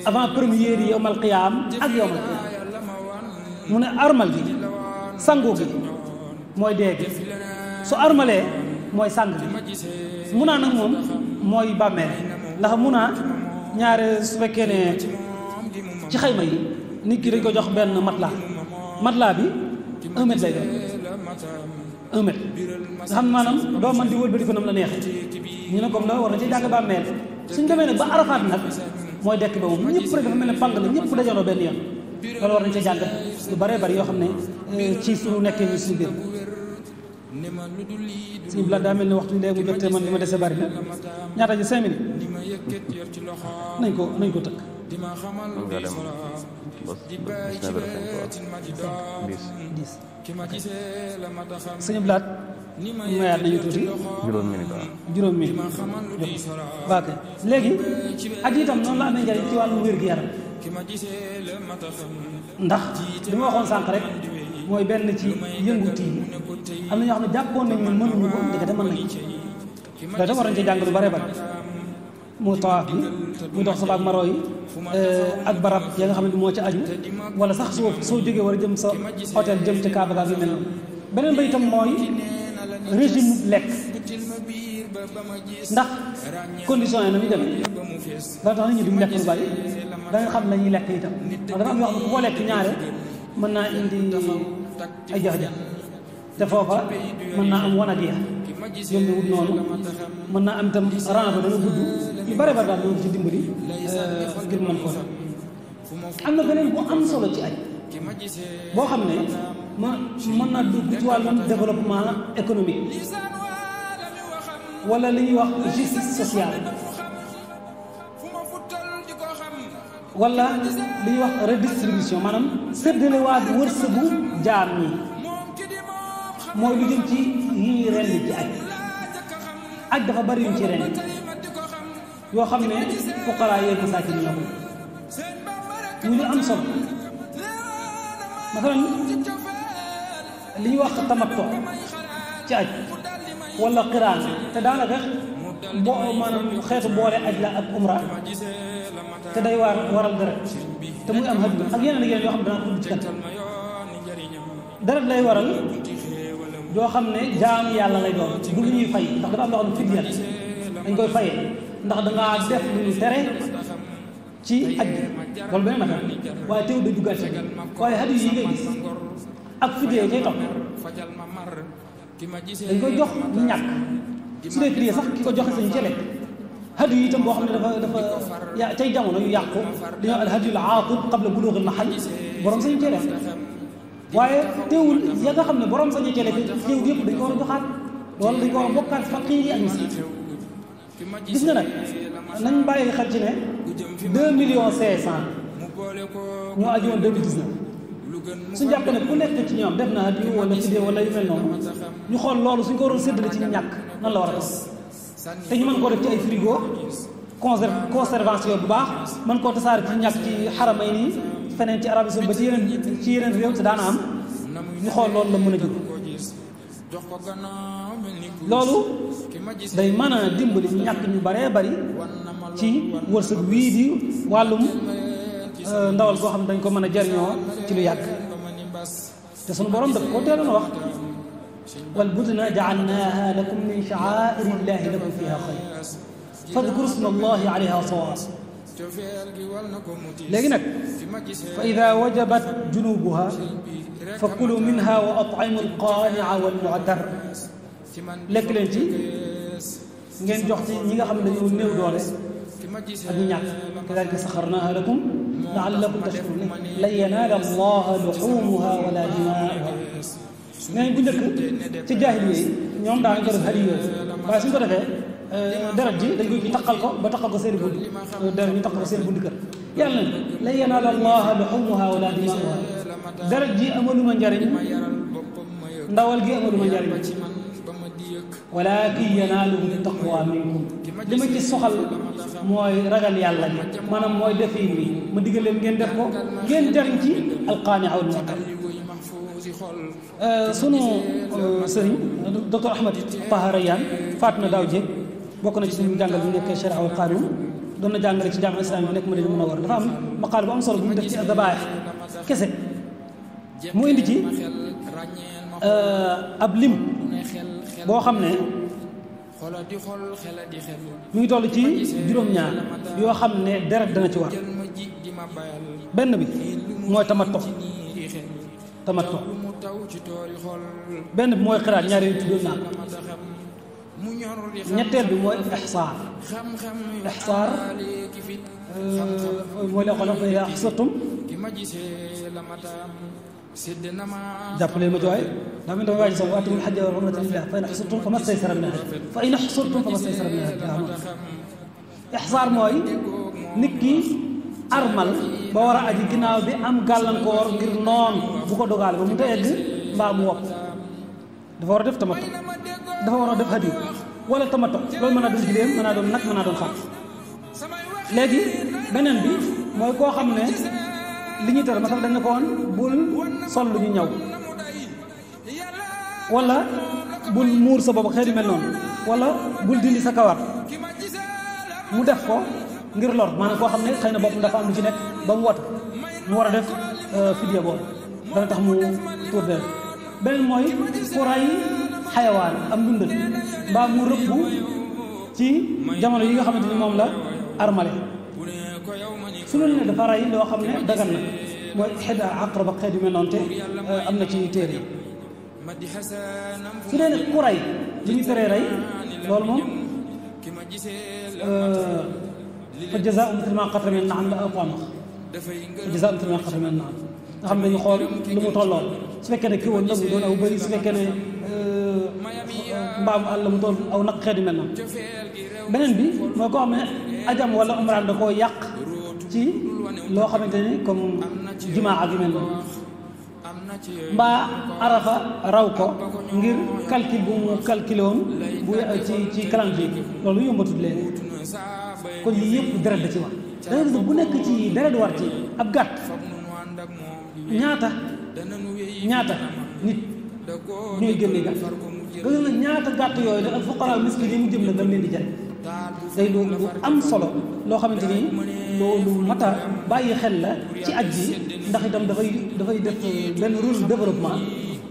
avant première yi yowmal qiyaam ak yowmal qiyaam mu ne armal gi sangu gi mooy dee gi su armalee mooy sang bi mun naa nag moom mooy bàmmeel ndax mun naa ñaare su fekkee ne ci xayma yi nit ki dañ ko jox benn matelas bi 1 mètre lay doon 1 mètre nga xam ne maanaam doo man di wëlbati ko nam la neexee ñu ne comme la war na ci jàng bàmmeel suñ demee nag ba arafaat nag mooy dekk ba moom ñëpp rek dafa mel ne pang la ñëpp dajaloo benn yoon loolu war nañ ci jàng lu bëree bëri yoo xam ne ci suñu nekkee ñu suñu biir suñu bilaat daa mel ne waxtu léegi mu jot te man li ma dese bëri na ñaata ji 5 minutes nañ ko tëkk sëñ bilaat mayaat nañu tuuti juróom minute waaw kay léegi aj itam noonu la amee njariñ ci wàllu wér-gu-yaram ndax li ma waxoon sànq rek mooy benn ci yëngu tiim am na ñoo xam ne jàppoon nañ ne mënuñu ko ndekete mën nañ loolu tam war nañ ci jàng lu bare bare mu tawaaf bi muy dox Safa ak Marwa yi ak barab ya nga xam ne moo ci aju wala sax soo jógee war a jëm sa hôtel jëm ci Kaaba ga yu mel noonu beneen ba itam mooy régime lekk ndax condition yi na muy demee loolu tax nit ñi duñ lekk lu bari da nga xam la ñuy lekk itam ndax dafa am yoo xam ne ku ko lekk ñaare mën naa indi ay jafe-jafe te foofa mën naa am wanag ya yombi wut noonu mën naa am itam rang ba dana gudd yu bare bare daal loolu ci dimbali ngir mën koo def am na beneen bu am solo ci aj boo xam ne mën naa dugg ci wàllum développement économique wala li ñuy wax justice sociale wala li ñuy wax redistribution maanaam séddale waa wërsëgu jaam ñi mooy lu jëm ci yi ñuy rend ci aj dafa bari yuñ ci rend yoo xam ne fuqaraa yeeg masaakin ñoo ko ñu lu am solo masalan li ñuy wax tamattu ci aj wala qiraan te daanaka maanaam xeetu boole aj la ak umra te day waral deret te muy am hadiyu ak yeneen ak yeneen yoo xam ne danaa ko ci kat deret lay waral yoo xam ne jaam yàlla lay doon du lu ñuy fay ndax dafa am loo xam ne fidya dañ koy fayee ndax dangaa def lu ñu tere ci aj bi loolu beneen affaire waaye teew da duggaat ci waaye hadiyu yi ngay gis ak fidya yi cay topp dañ koy jox ñu ñàkk su dee prier sax ki ko joxe sañu cele hadiyu yi itam boo xam ne dafa cay jamono yu yàqu dañoo al hadiyu al aaqib qabla buluug al mahal borom sañu cele waaye teewul ya nga xam ne borom sañu cele bi teewul yëpp dañ ko war a joxaat loolu dañ ko war a bokkaat faqiir yi ak miskin gis nga nag nañ bàyyi xel ci ne 2,500,000 ñoo aju woon 2019 suñu jàpp ne ku nekk ci ñoom def na hadiyu wala fidya wala yu mel noonu ñu xool loolu suñ ko waroon séddale ci ñu ñàkk nan la war a def te ñu mën koo def ci ay frigo conservation bu baax mën koo tasaare ci ñàkk ci xaramay nii feneen ci Arabie Saoudite ba ci yeneen réew te daana am ñu xool loolu la mën a jóg loolu day mën a dimbali ñu ñàkk ñu baree bari ci wërsëg wii di wàllum ndawal koo xam ne dañ ko mën a jariñoo ci lu yàgg te sunu borom daf ko teeloon wax wal budna ja'alnaha lakum min sha'a'iri llahi lakum fiha xayr fadkuru isma allahi alayha sawaaf léegi nag fa ida wajabat junubuha fa kulu minha wa at'imu alqaani'a wal mu'tar lekk leen ci ngeen jox ci ñi nga xam ne dañoo néew doole ak ñu ñàkk kadalika saxarnaha lakum la'allakum tashkurun lan yanaala allaha luhumuha wala dimaa'uha nee bu njëkk ci jaahiliya yi ñoom daanañ ko def hadiyu waaye suñ ko defee deret ji dañ koy taqal ko ba taqal ko seen i bundi deret ñu taqal ko seen i bundi kër yàlla na lan yanaala allaha luhumuha wala dimaa'uha deret ji amaluma njariñ ndawal gi amaluma njariñ walakin yanaaluhu taqwa minkum li ma ci soxal mooy ragal yàlla gi maanaam mooy defin wi ma digal leen ngeen def ko ngeen jariñ ci alqaani'a wal mu'tar sunu sëriñ docteur Ahmad Taha Rayaan faat na daaw jéeg bokk na ci suñu jàngal bi nekk Sharia wal Qanun doon na jàngale ci jaami'a islamique bi nekk Madina Munawwara dafa am maqaal bu am solo bu mu def ci dabaaya kese mu indi ci ab lim boo xam ne mi ngi toll ci juróom-ñaar yoo xam ne deret dana ci war benn bi mooy tamattu benn bi mooy xiraat ñaari yu tuddoon naa ñetteel bi mooy ixsaar mooy la xoolal fa ida axsartum jàppale ma jooy daa mel damay waaj sax wa atimul hajja wal umrata lillah fa in axsartum fa mastaysara min al-hadi fa in axsartum fa mastaysara min al-hadi ixsaar mooy nit ki armal ba war a aji ginnaaw bi am gàllankoor ngir noon bu ko dogaale ba mu ta egg mbaa mu wopp dafa war a def tamattu dafa war a def hadiyu wala tamattu loolu mën naa doon giléem mën naa doon nag mën naa doon xar. léegi beneen bi mooy koo xam ne li ñuy tere masal dañ ne ko woon bul sol lu ñu ñaw wala bul muur sa bopp xëy di mel noonu wala bul dindi sa kawar mu def ko ngir lor maanaam koo xam ne xëy na bopp dafa am lu ci nekk ba mu watu mu war a def fidya boobu dana tax mu tuur deret. beneen mooy ku ray xayawaan am dundal mbaa mu rëbb ci jamono yi nga xamante ni moom la armale su loolu ne dafa ray loo xam ne dagan na mooy xedda aqrab ak xeet yu mel noonu te am na ci téere yi. su dee nag ku ray li ñu teree rey loolu moom fa jazaa'u mithlu maa qatala mina an-na'am la Alxuraan wax fa jazaa'u mithlu maa qatala mina an-na'am nga xam ne dañu xool lu mu tolloon su fekkee ne kii woon la mu doon aw bëri su fekkee ne mbaam àll mu toll aw nag xeet yu mel noonu. beneen bi mooy koo xam ne ajam wala umraan da koo yàq ci loo xamante ni comme jimaa ak yu mel noonu mbaa arafa raw ko ngir calcul bu mu calculé woon bu ci calendrier bi loolu yombatul léegi kon yii yëpp deret da ci war danga gis bu nekk ci deret war ci ab gàtt ñaata nit ñooy génne gàtt nga gis nag ñaata gàtt yooyu da ak fuqaraa miskin yi mu jëm nag dam leen di jariñ day lu am solo loo xamante ni loolu mat a bàyyi xel la ci aj ji ndax itam dafay def benn rôle développement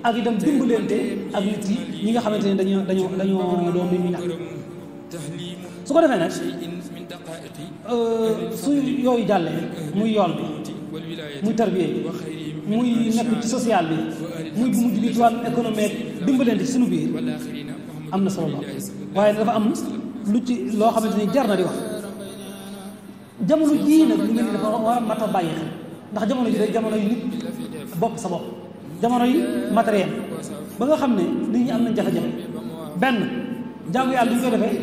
ak itam dimbalante ak nit yi ñi nga xamante ne dañoo doon nit ñu ñàkk su ko defee nag su yooyu jàllee muy yoon bi muy tarbiya bi muy nekk ci social bi muy bu mujj bi ci wàllu économique dimbalante ci suñu biir am na solo waaye dafa am lu ci loo xamante ni jar na di wax jamono jii nag lu mel ni dafa war a mat a bàyyi xel ndax jamono ji day jamono yu nit bopp sa bopp jamono yi matériel ba nga xam ne nit ñi am nañ jafe-jafe benn jaamu yàlla li ñu koy defee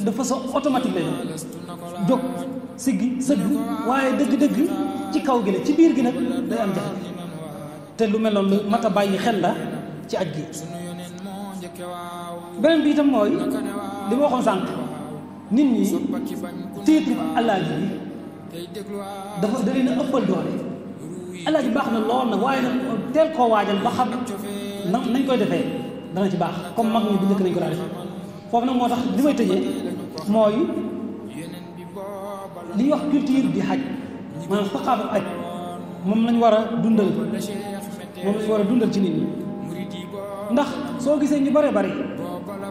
de façon automatique lay doon jóg siggi sëgg waaye dëgg-dëgg ci kaw gi la ci biir gi nag day am jafe te lu mel noonu lu mat a bàyyi xel la ci aj gi. beneen bi itam mooy li ma waxoon sànq nit ñi titre alaaji bi dafa da leen a ëppal doole alaaji baax na lool nag waaye nag teel koo waajal ba xam nañ koy defee dana ci baax comme mag ñi bu njëkk nañ ko daa defee foofu nag moo tax li may tëjee mooy li wax culture di xaj maanaam saqaafa aj moom lañ war a dundal ci nit ñi ndax soo gisee ñu bare bari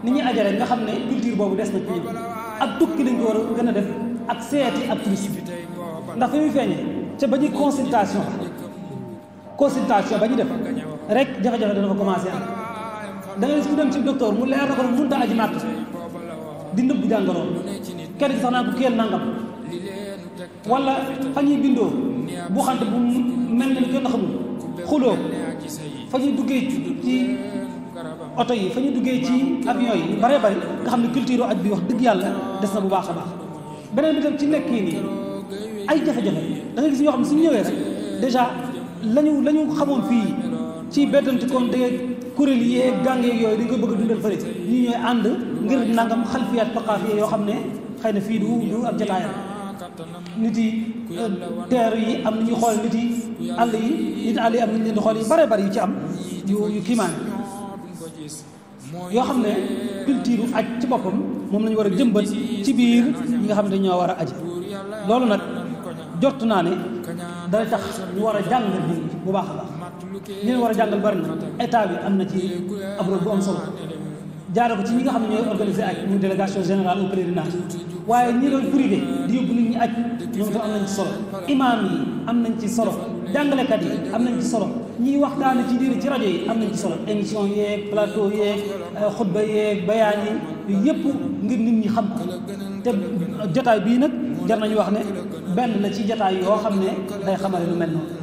nit ñi ajare nga xam ne culture boobu des na ci ñun ak tukki lañ ko war a gën a def ak seeti ak tourisme ndax fi muy feeñee ca ba ñuy consultation ba ñu def rek jafe-jafe dana fa commencé am da nga gis ku dem ci docteur mu leer na ko mënut a aji màkk di nëbb jàngoroon kenn gi sax naa ko kéel nangam wala fa ñuy bindoo bu xante bu mel ne kenn xamul xuloo fa ñuy duggee ci oto yi fa ñuy duggee ci avion yi bare bari nga xam ne culture aj bi wax dëgg yàlla des na bu baax a baax beneen bi tam ci nekk yi nii ay jafe-jafe da nga gis ñoo xam ne suñu ñëwee rek dèjà lañu xamoon fii ci beddanti kon dégg kuréel yeeg gàng yeeg yooyu dañ koy bëgg a dundal fële ñi ñooy ànd ngir nangam xalfiyaat faqaaf yoo xam ne xëy na fii du ab jotaayam nit yi teer yi am na ñuy xool nit yi àll yi am nañu leen di xool yi bare bari yu ci am yu kiimaan yoo xam ne culture aj ci boppam moom lañu war a jëmbat ci biir ñi nga xam ne dañoo war a aji loolu nag jot naa ne dana tax ñu war a jàngal nit ñi bu baax a baax ñi leen war a jàngal bari na état bi am na ci ab rôle bu am solo jaare ko ci ñi nga xam ne ñooy organiser aj muy délégation générale au pèlerinage waaye ñi doon privé di yóbbu nit ñi aj ñoom itam am nañ ci solo imaam yi am nañ ci solo jàngalekat yi am nañ ci solo ñiy waxtaane ci diir ci rajo yi am nañ ci solo émission yeeg plateau yeeg xutba yeeg bayaan yi yooyu yëpp ngir nit ñi xam ko te jotaay bii nag jar nañu wax ne benn la ci jotaay yoo xam ne day xamale lu mel noonu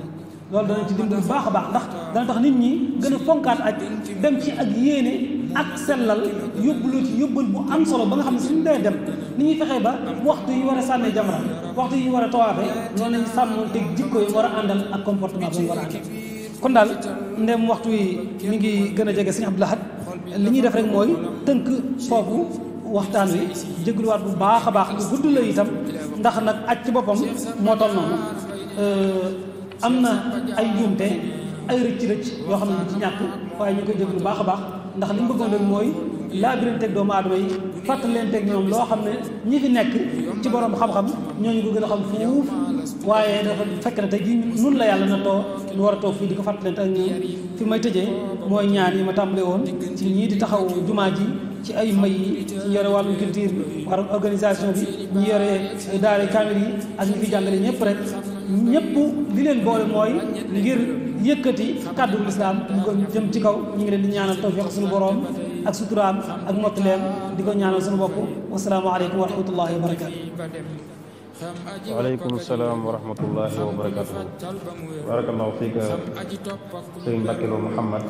loolu danañ ci dimbali bu baax a baax ndax dana tax nit ñi gën a fonkaat aj dem ci ak yéene ak sellal yóbbal bu am solo ba nga xam ne suñu dee dem ni ñuy fexee ba waxtu yi war a sànnee jamra waxtu yi war a tawaafee noonu lañu sàmmoon te jikko yi war a àndal ak comportement bu ñu war a àndal kon daal ndem waxtu yi mi ngi gën a jege Sëñ Abdou Lahad li ñuy def rek mooy tënk foofu waxtaan wi jégluwaat bu baax a baax lu gudd la itam ndax nag aj ci boppam moo toll noonu am na ay njuumte ay rëcc-rëcc yoo xam ne du ci ñàkk waaye ñu koy jéglu baax a baax ndax li mu bëggoon rek mooy laabiranteeg doomu aadama yi fàttalenteeg ñoom loo xam ne ñi fi nekk ci borom xam-xam ñooñu ko gën a xam fuuf waaye dafa fekk na tey jii nun la yàlla na too nu war a toog fii di ko fàttalente ak ñoom fi may tëjee mooy ñaan yi ma tàmbale woon ci ñii di taxaw jumaa ji ci ay may yi ñi yore wàllum culture bi wàllum organisation bi ñi yore daara kaamil yi ak ñi fi jàngale ñëpp rek ñëpp li leen boole mooy ngir yëkkati kàddu lislaam mu ko jëm ci kaw ñu ngi leen di ñaanal tawfiq suñu boroom ak suturaam ak mottaleem di ko ñaanal suñu bopp wasalaamu aleykum wa rahmatullahi wa barakatu waaleykum salaam wa rahmatullahi wa barakatuhu barakallahu fiika sëriñ Mbàkke Lo Muhammad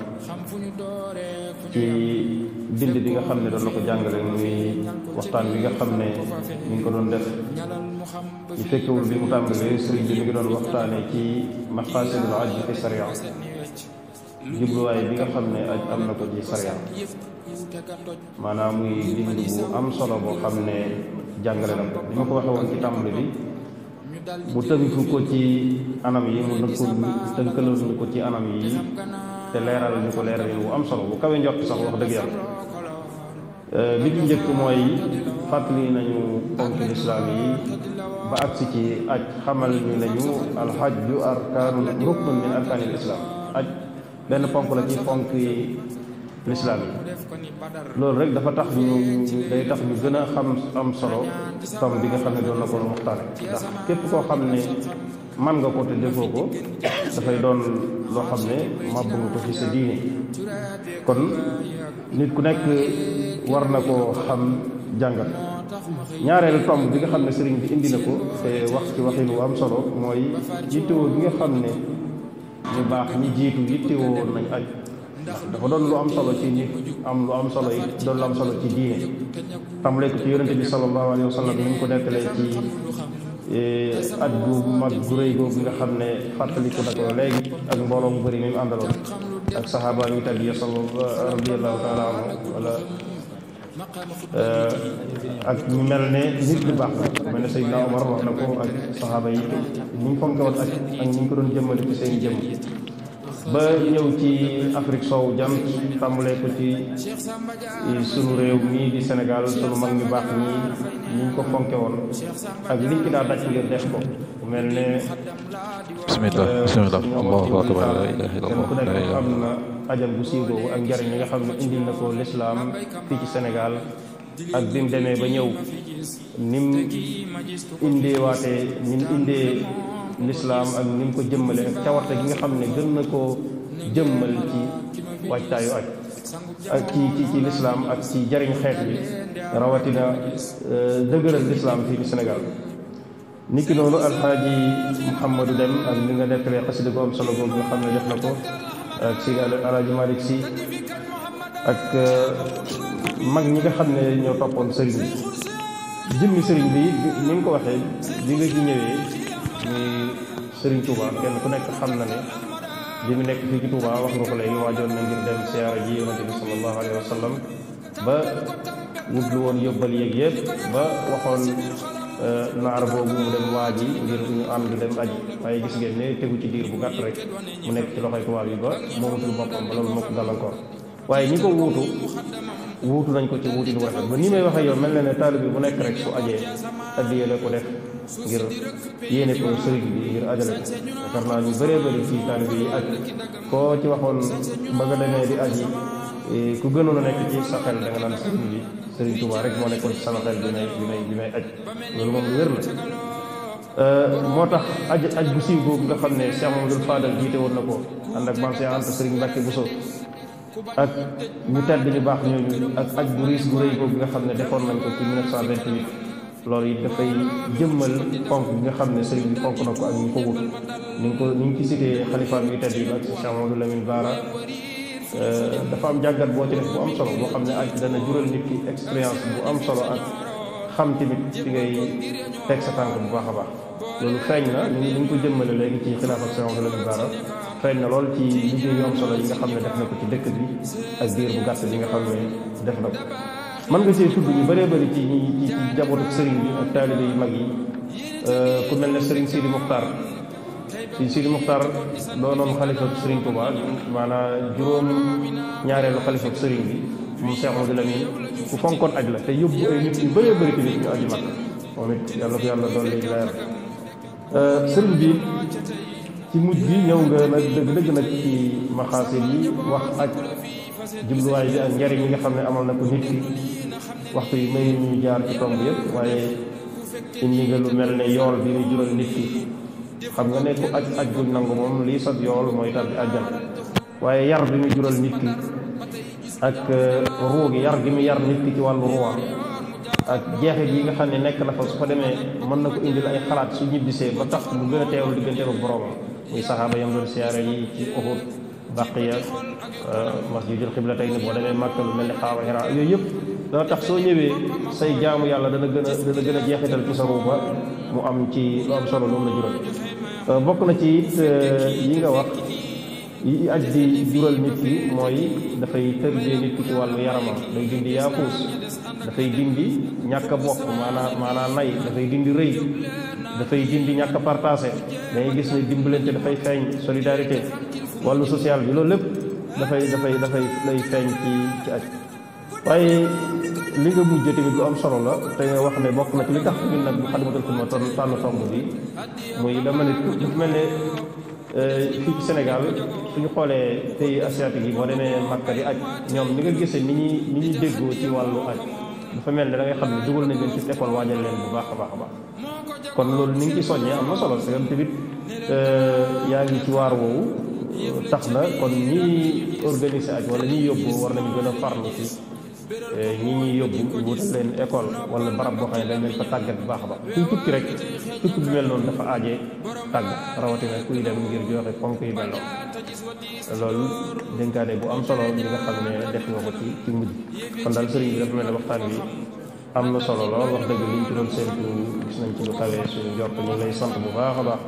ci bind bi nga xam ne doon na ko jàngale muy waxtaan bi nga xam ne ñu ngi ko doon def ñu fekkewul bi mu tàmbalee sëriñ bi mi ngi doon waxtaane ci maqaasidul hajj fi sariya jubluwaay bi nga xam ne aj am na ko ci sariya maanaam muy bind bu am solo boo xam ne jàngale na ko ni ma ko waxee woon ci tàmbali bi mu tënk ko ci anam yi mu tënkalal ñu ko ci anam yi te leeral ñu ko leeral bu am solo bu kawe njort sax wax dëgg yàlla bi ci njëkk mooy fàttali nañu ponk lislaam yi ba agsi ci aj xamal ñu nañu alxajju arkaanun ruknun min arkaanil islaam aj benn ponk la ci ponk yi lislaam yi loolu rek dafa tax ñu day tax ñu gën a xam am solo tom bi nga xam ne doon na ko waxtaane ndax képp koo xam ne man nga ko te defoo ko dafay doon loo xam ne màbb nga ko ci sa diine kon nit ku nekk war na koo xam jàngat ñaareelu tomb bi nga xam ne sëriñ bi indi na ko te wax ci waxin wu am solo mooy yittewoo bi nga xam ne ñu baax ñi jiitu yittewoo nañ aj dafa doon lu am solo ci nit am lu am solo it doon lu am solo ci diine tàmbalee ko ci yonente bi sallallahu alayhi wa sallam ni ñu ko nettalee ci aj gu mag gu rëy googu nga xam ne fàttaliku na ko léegi ak mbooloo mu bëri mi mu àndaloon ak saxaaba yu tedd yi radiyallahu taala anhu wala ak ñu mel ne nit ñu baax na mel ne Seydina Omar wax na ko ak saxaaba yi ni ñu fonke woon ak ni ñu ko doon jëmmale ci seen jëmm ba ñëw ci Afrique soowu jant tàmbalee ko ci sunu réew mii di Sénégal sunu mag ñu baax ñii ni ñu ko fonke woon ak liñ ci daa daj ngir def ko mel ne bismillah allahu akbar la ilaha illallah ku nekk am na ajam bu siiw boobu ak njariñ li nga xam ne indil na ko lislaam fii ci Sénégal ak bi mu demee ba ñëw nim indeewaatee nim indee lislaam ak ni mu ko jëmmale ak cawarte gi nga xam ne gën na koo jëmmal ci waajtaayu aj ak ci lislaam ak ci jariñ xeet bi rawatina dëgëral lislaam fii ci Sénégal niki noonu alxaaji Mouhamadou Dem ak li nga nekkalee xasida gu am solo boobu nga xam ne def na ko ak si alaaji Malick Si ak mag ñi nga xam ne ñoo toppoon sëriñ bi jëmmi sëriñ bi ni nga ko waxee bi nga ci ñëwee muy Sëriñ Touba kenn ku nekk xam na ne bi mu nekk fii ci Touba wax nga ko léegi waajoon na ngir dem siyaara ji yonente bi sallallahu alayhi wa sallam ba wutlu woon yóbbal yéeg yëpp ba waxoon naar boobu mu dem waaji ngir ñu ànd dem aji waaye gis ngeen ne tegu ci diir bu gàtt rek mu nekk ci loxoy tubaab yi ba moomatul boppam ba loolu moo ko gàllankoor waaye ñi ko wuutu nañ ko ci wuuti lu rafet ba ni may waxee yow mel na ne taalib bi bu nekk rek su ajee addiyee la ko def ngir yéene ko sëriñ bi ngir ajale ko yaakaar naa ñu bëree bëri fii taalib yi aj koo ci waxoon ba nga demee di aji ku gënoon a nekk ci sa xel da nga naan sëriñ bi sëriñ Tuubaa rek moo nekkoon ci sama xel bi may aj loolu moom lu wér la moo tax aj bu siiw boobu nga xam ne Cheikh Mamadou Fadal jiite woon na ko ànd ak Maam Cheikh Anta Sëriñ Mbàkke Buso ak ñu tedd ñu baax ñooñu ak aj bu riis bu rëy boobu nga xam ne defoon nañ ko ci 1928 loolu it dafay jëmmal fonk bi nga xam ne sëriñ bi fonk na ko ak ñu ko wut ni ñu ci cité xalifaam yu tedd yi ak Cheikh Mamadou Lamine Bara dafa am jàngat boo ci def bu am solo boo xam ne aj dana jural nit ki expérience bu am solo ak xam tamit fi ngay teg sa tànk bu baax a baax loolu feeñ na ñu ko jëmmale léegi ci xilaaf ak Cheikh Mamadou Lamine Bara feeñ na lool ci liggéey yu am solo yi nga xam ne def na ko ci dëkk bi ak diir bu gàtt bi nga xam ne def na ko. mën nga see tudd ñu bëree bëri ci njabootu sëriñ bi ak taalibe yu mag yi ku mel ne sëriñ Sidi Muxtaar. Sidi Muxtaar doonoon xalifa sëriñ Touba maanaam juróom ñaareelu xalifa sëriñ bi moom Cheikh Modou Lamine ku fonkoon aj la te yóbbu ay nit yu bëree bëri tamit ñu aji mag moom it yàlla ko yàlla doon léegi leer sëriñ bi ci mujj bi ñëw nga nag dëgg nag ci maxaasid yi wax aj jubluwaay bi ak njariñ yi nga xam ne amal na ko nit ki waxtu yi may ñu jaar ci tomb yëpp waaye indi nga lu mel ne yool bi muy jural nit ki xam nga ne ku aj guñ nangu moom lii sat yool mooy tàbbi àjjana waaye yar bi muy jural nit ki ak ruu gi yar gi mu yar nit ki ci wàllu ruwa ak jeexit yi nga xam ne nekk na fa su fa demee mën na ko indil ay xalaat su ñibbisee ba tax mu gën a teewlu digganteem ak boroomam muy saxaaba yam doon siyaare yi ci Uhud Baqiya masjidul Xiblatayni boo demee Makka lu mel ne Xaawa Hira yooyu yëpp dana tax soo ñëwee say jaamu yàlla dana gën a jeexital ci sa ruu ba mu am ci lu am solo loolu la jural bokk na ci it yi nga wax yi aj di jural nit ki mooy dafay tërbiyee nit ki ci wàllu yaramam day dindi yaafuus dafay dindi ñàkk a bokk maanaa nay dafay dindi rëy dafay dindi ñàkk a partagé dangay gis ne dimbalante dafay feeñ solidarité wàllu social bi loolu lépp dafay lay feeñ ci aj waaye li nga mujj tamit lu am solo la te nga wax ne bokk na ci li tax ñun nag bu Xadimatul Xidma tànn tomb bi muy dama ne dafa mel ne fii ci Sénégal suñu xoolee pays asiatique yi boo demee Makka di aj ñoom ni nga gisee ni ñuy déggoo ci wàllu aj dafa mel ne da ngay xam ne dugal nañ leen ci école waajal leen bu baax a baax a baax kon loolu ni ngi ci soññee am na solo parce que tamit yaa ngi ci waar woowu tax na kon ñi organiser aj wala ñiy yóbbu war nañu gën a farlu ci ñi ñuy yóbbu wutal leen école wala barab boo xam ne dañ leen fa tàggat bu baax a baax kuy tukki rek tukki bi mel noonu dafa aajee tàggat rawatina kuy dem ngir joxe ponk yu mel noonu loolu dénkaane bu am solo li nga xam ne def nga ko ci mujj kon daal sëriñ bi dafa mel ne waxtaan bi am na solo lool wax dëgg liñ ci doon séntu gis nañ ci lu kawee suñu njort ñu ngi lay sant bu baax a baax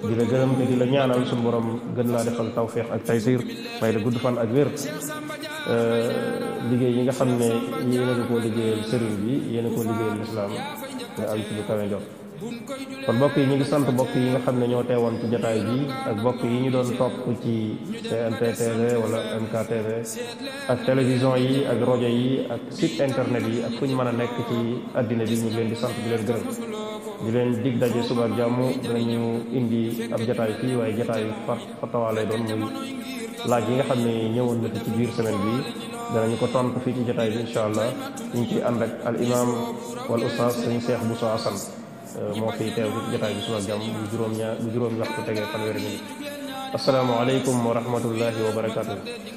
di la gërëm te di la ñaanal suñu borom gën laa defal tawféex ak taysiir may la gudd fan ak wér liggéey yi nga xam ne yéen a koo liggéeyal sëriñ bi yéen a koo liggéeyal lislaam nga am ci lu kawe njort kon mbokk yi ñu ngi sant mbokk yi nga xam ne ñoo teewoon ci jotaay bi ak mbokk yi ñu doon topp ci TNT TV wala MKTV ak télévision yi ak rajo yi ak site internet yi ak fu ñu mën a nekk ci àddina bi ñu ngi leen di sant di leen gërëm di leen dig daje suba ak jàmm dinañu indi ab jotaay fii waaye jotaay fatawa lay doon muy laaj yi nga xam ne ñëwoon na ci biir semaine bi danañu ko tontu fii ci jotaay bi incha allah ñu ngi ciy ànd ak al imam wal ustaas sëñ Cheikh Bousso Assane moo fiy teew ci jotaay bi suba jàmm bu juróomi waxtu tegee fanweeri minute assalaamu aleykum wa rahmatullahi wa barakatuh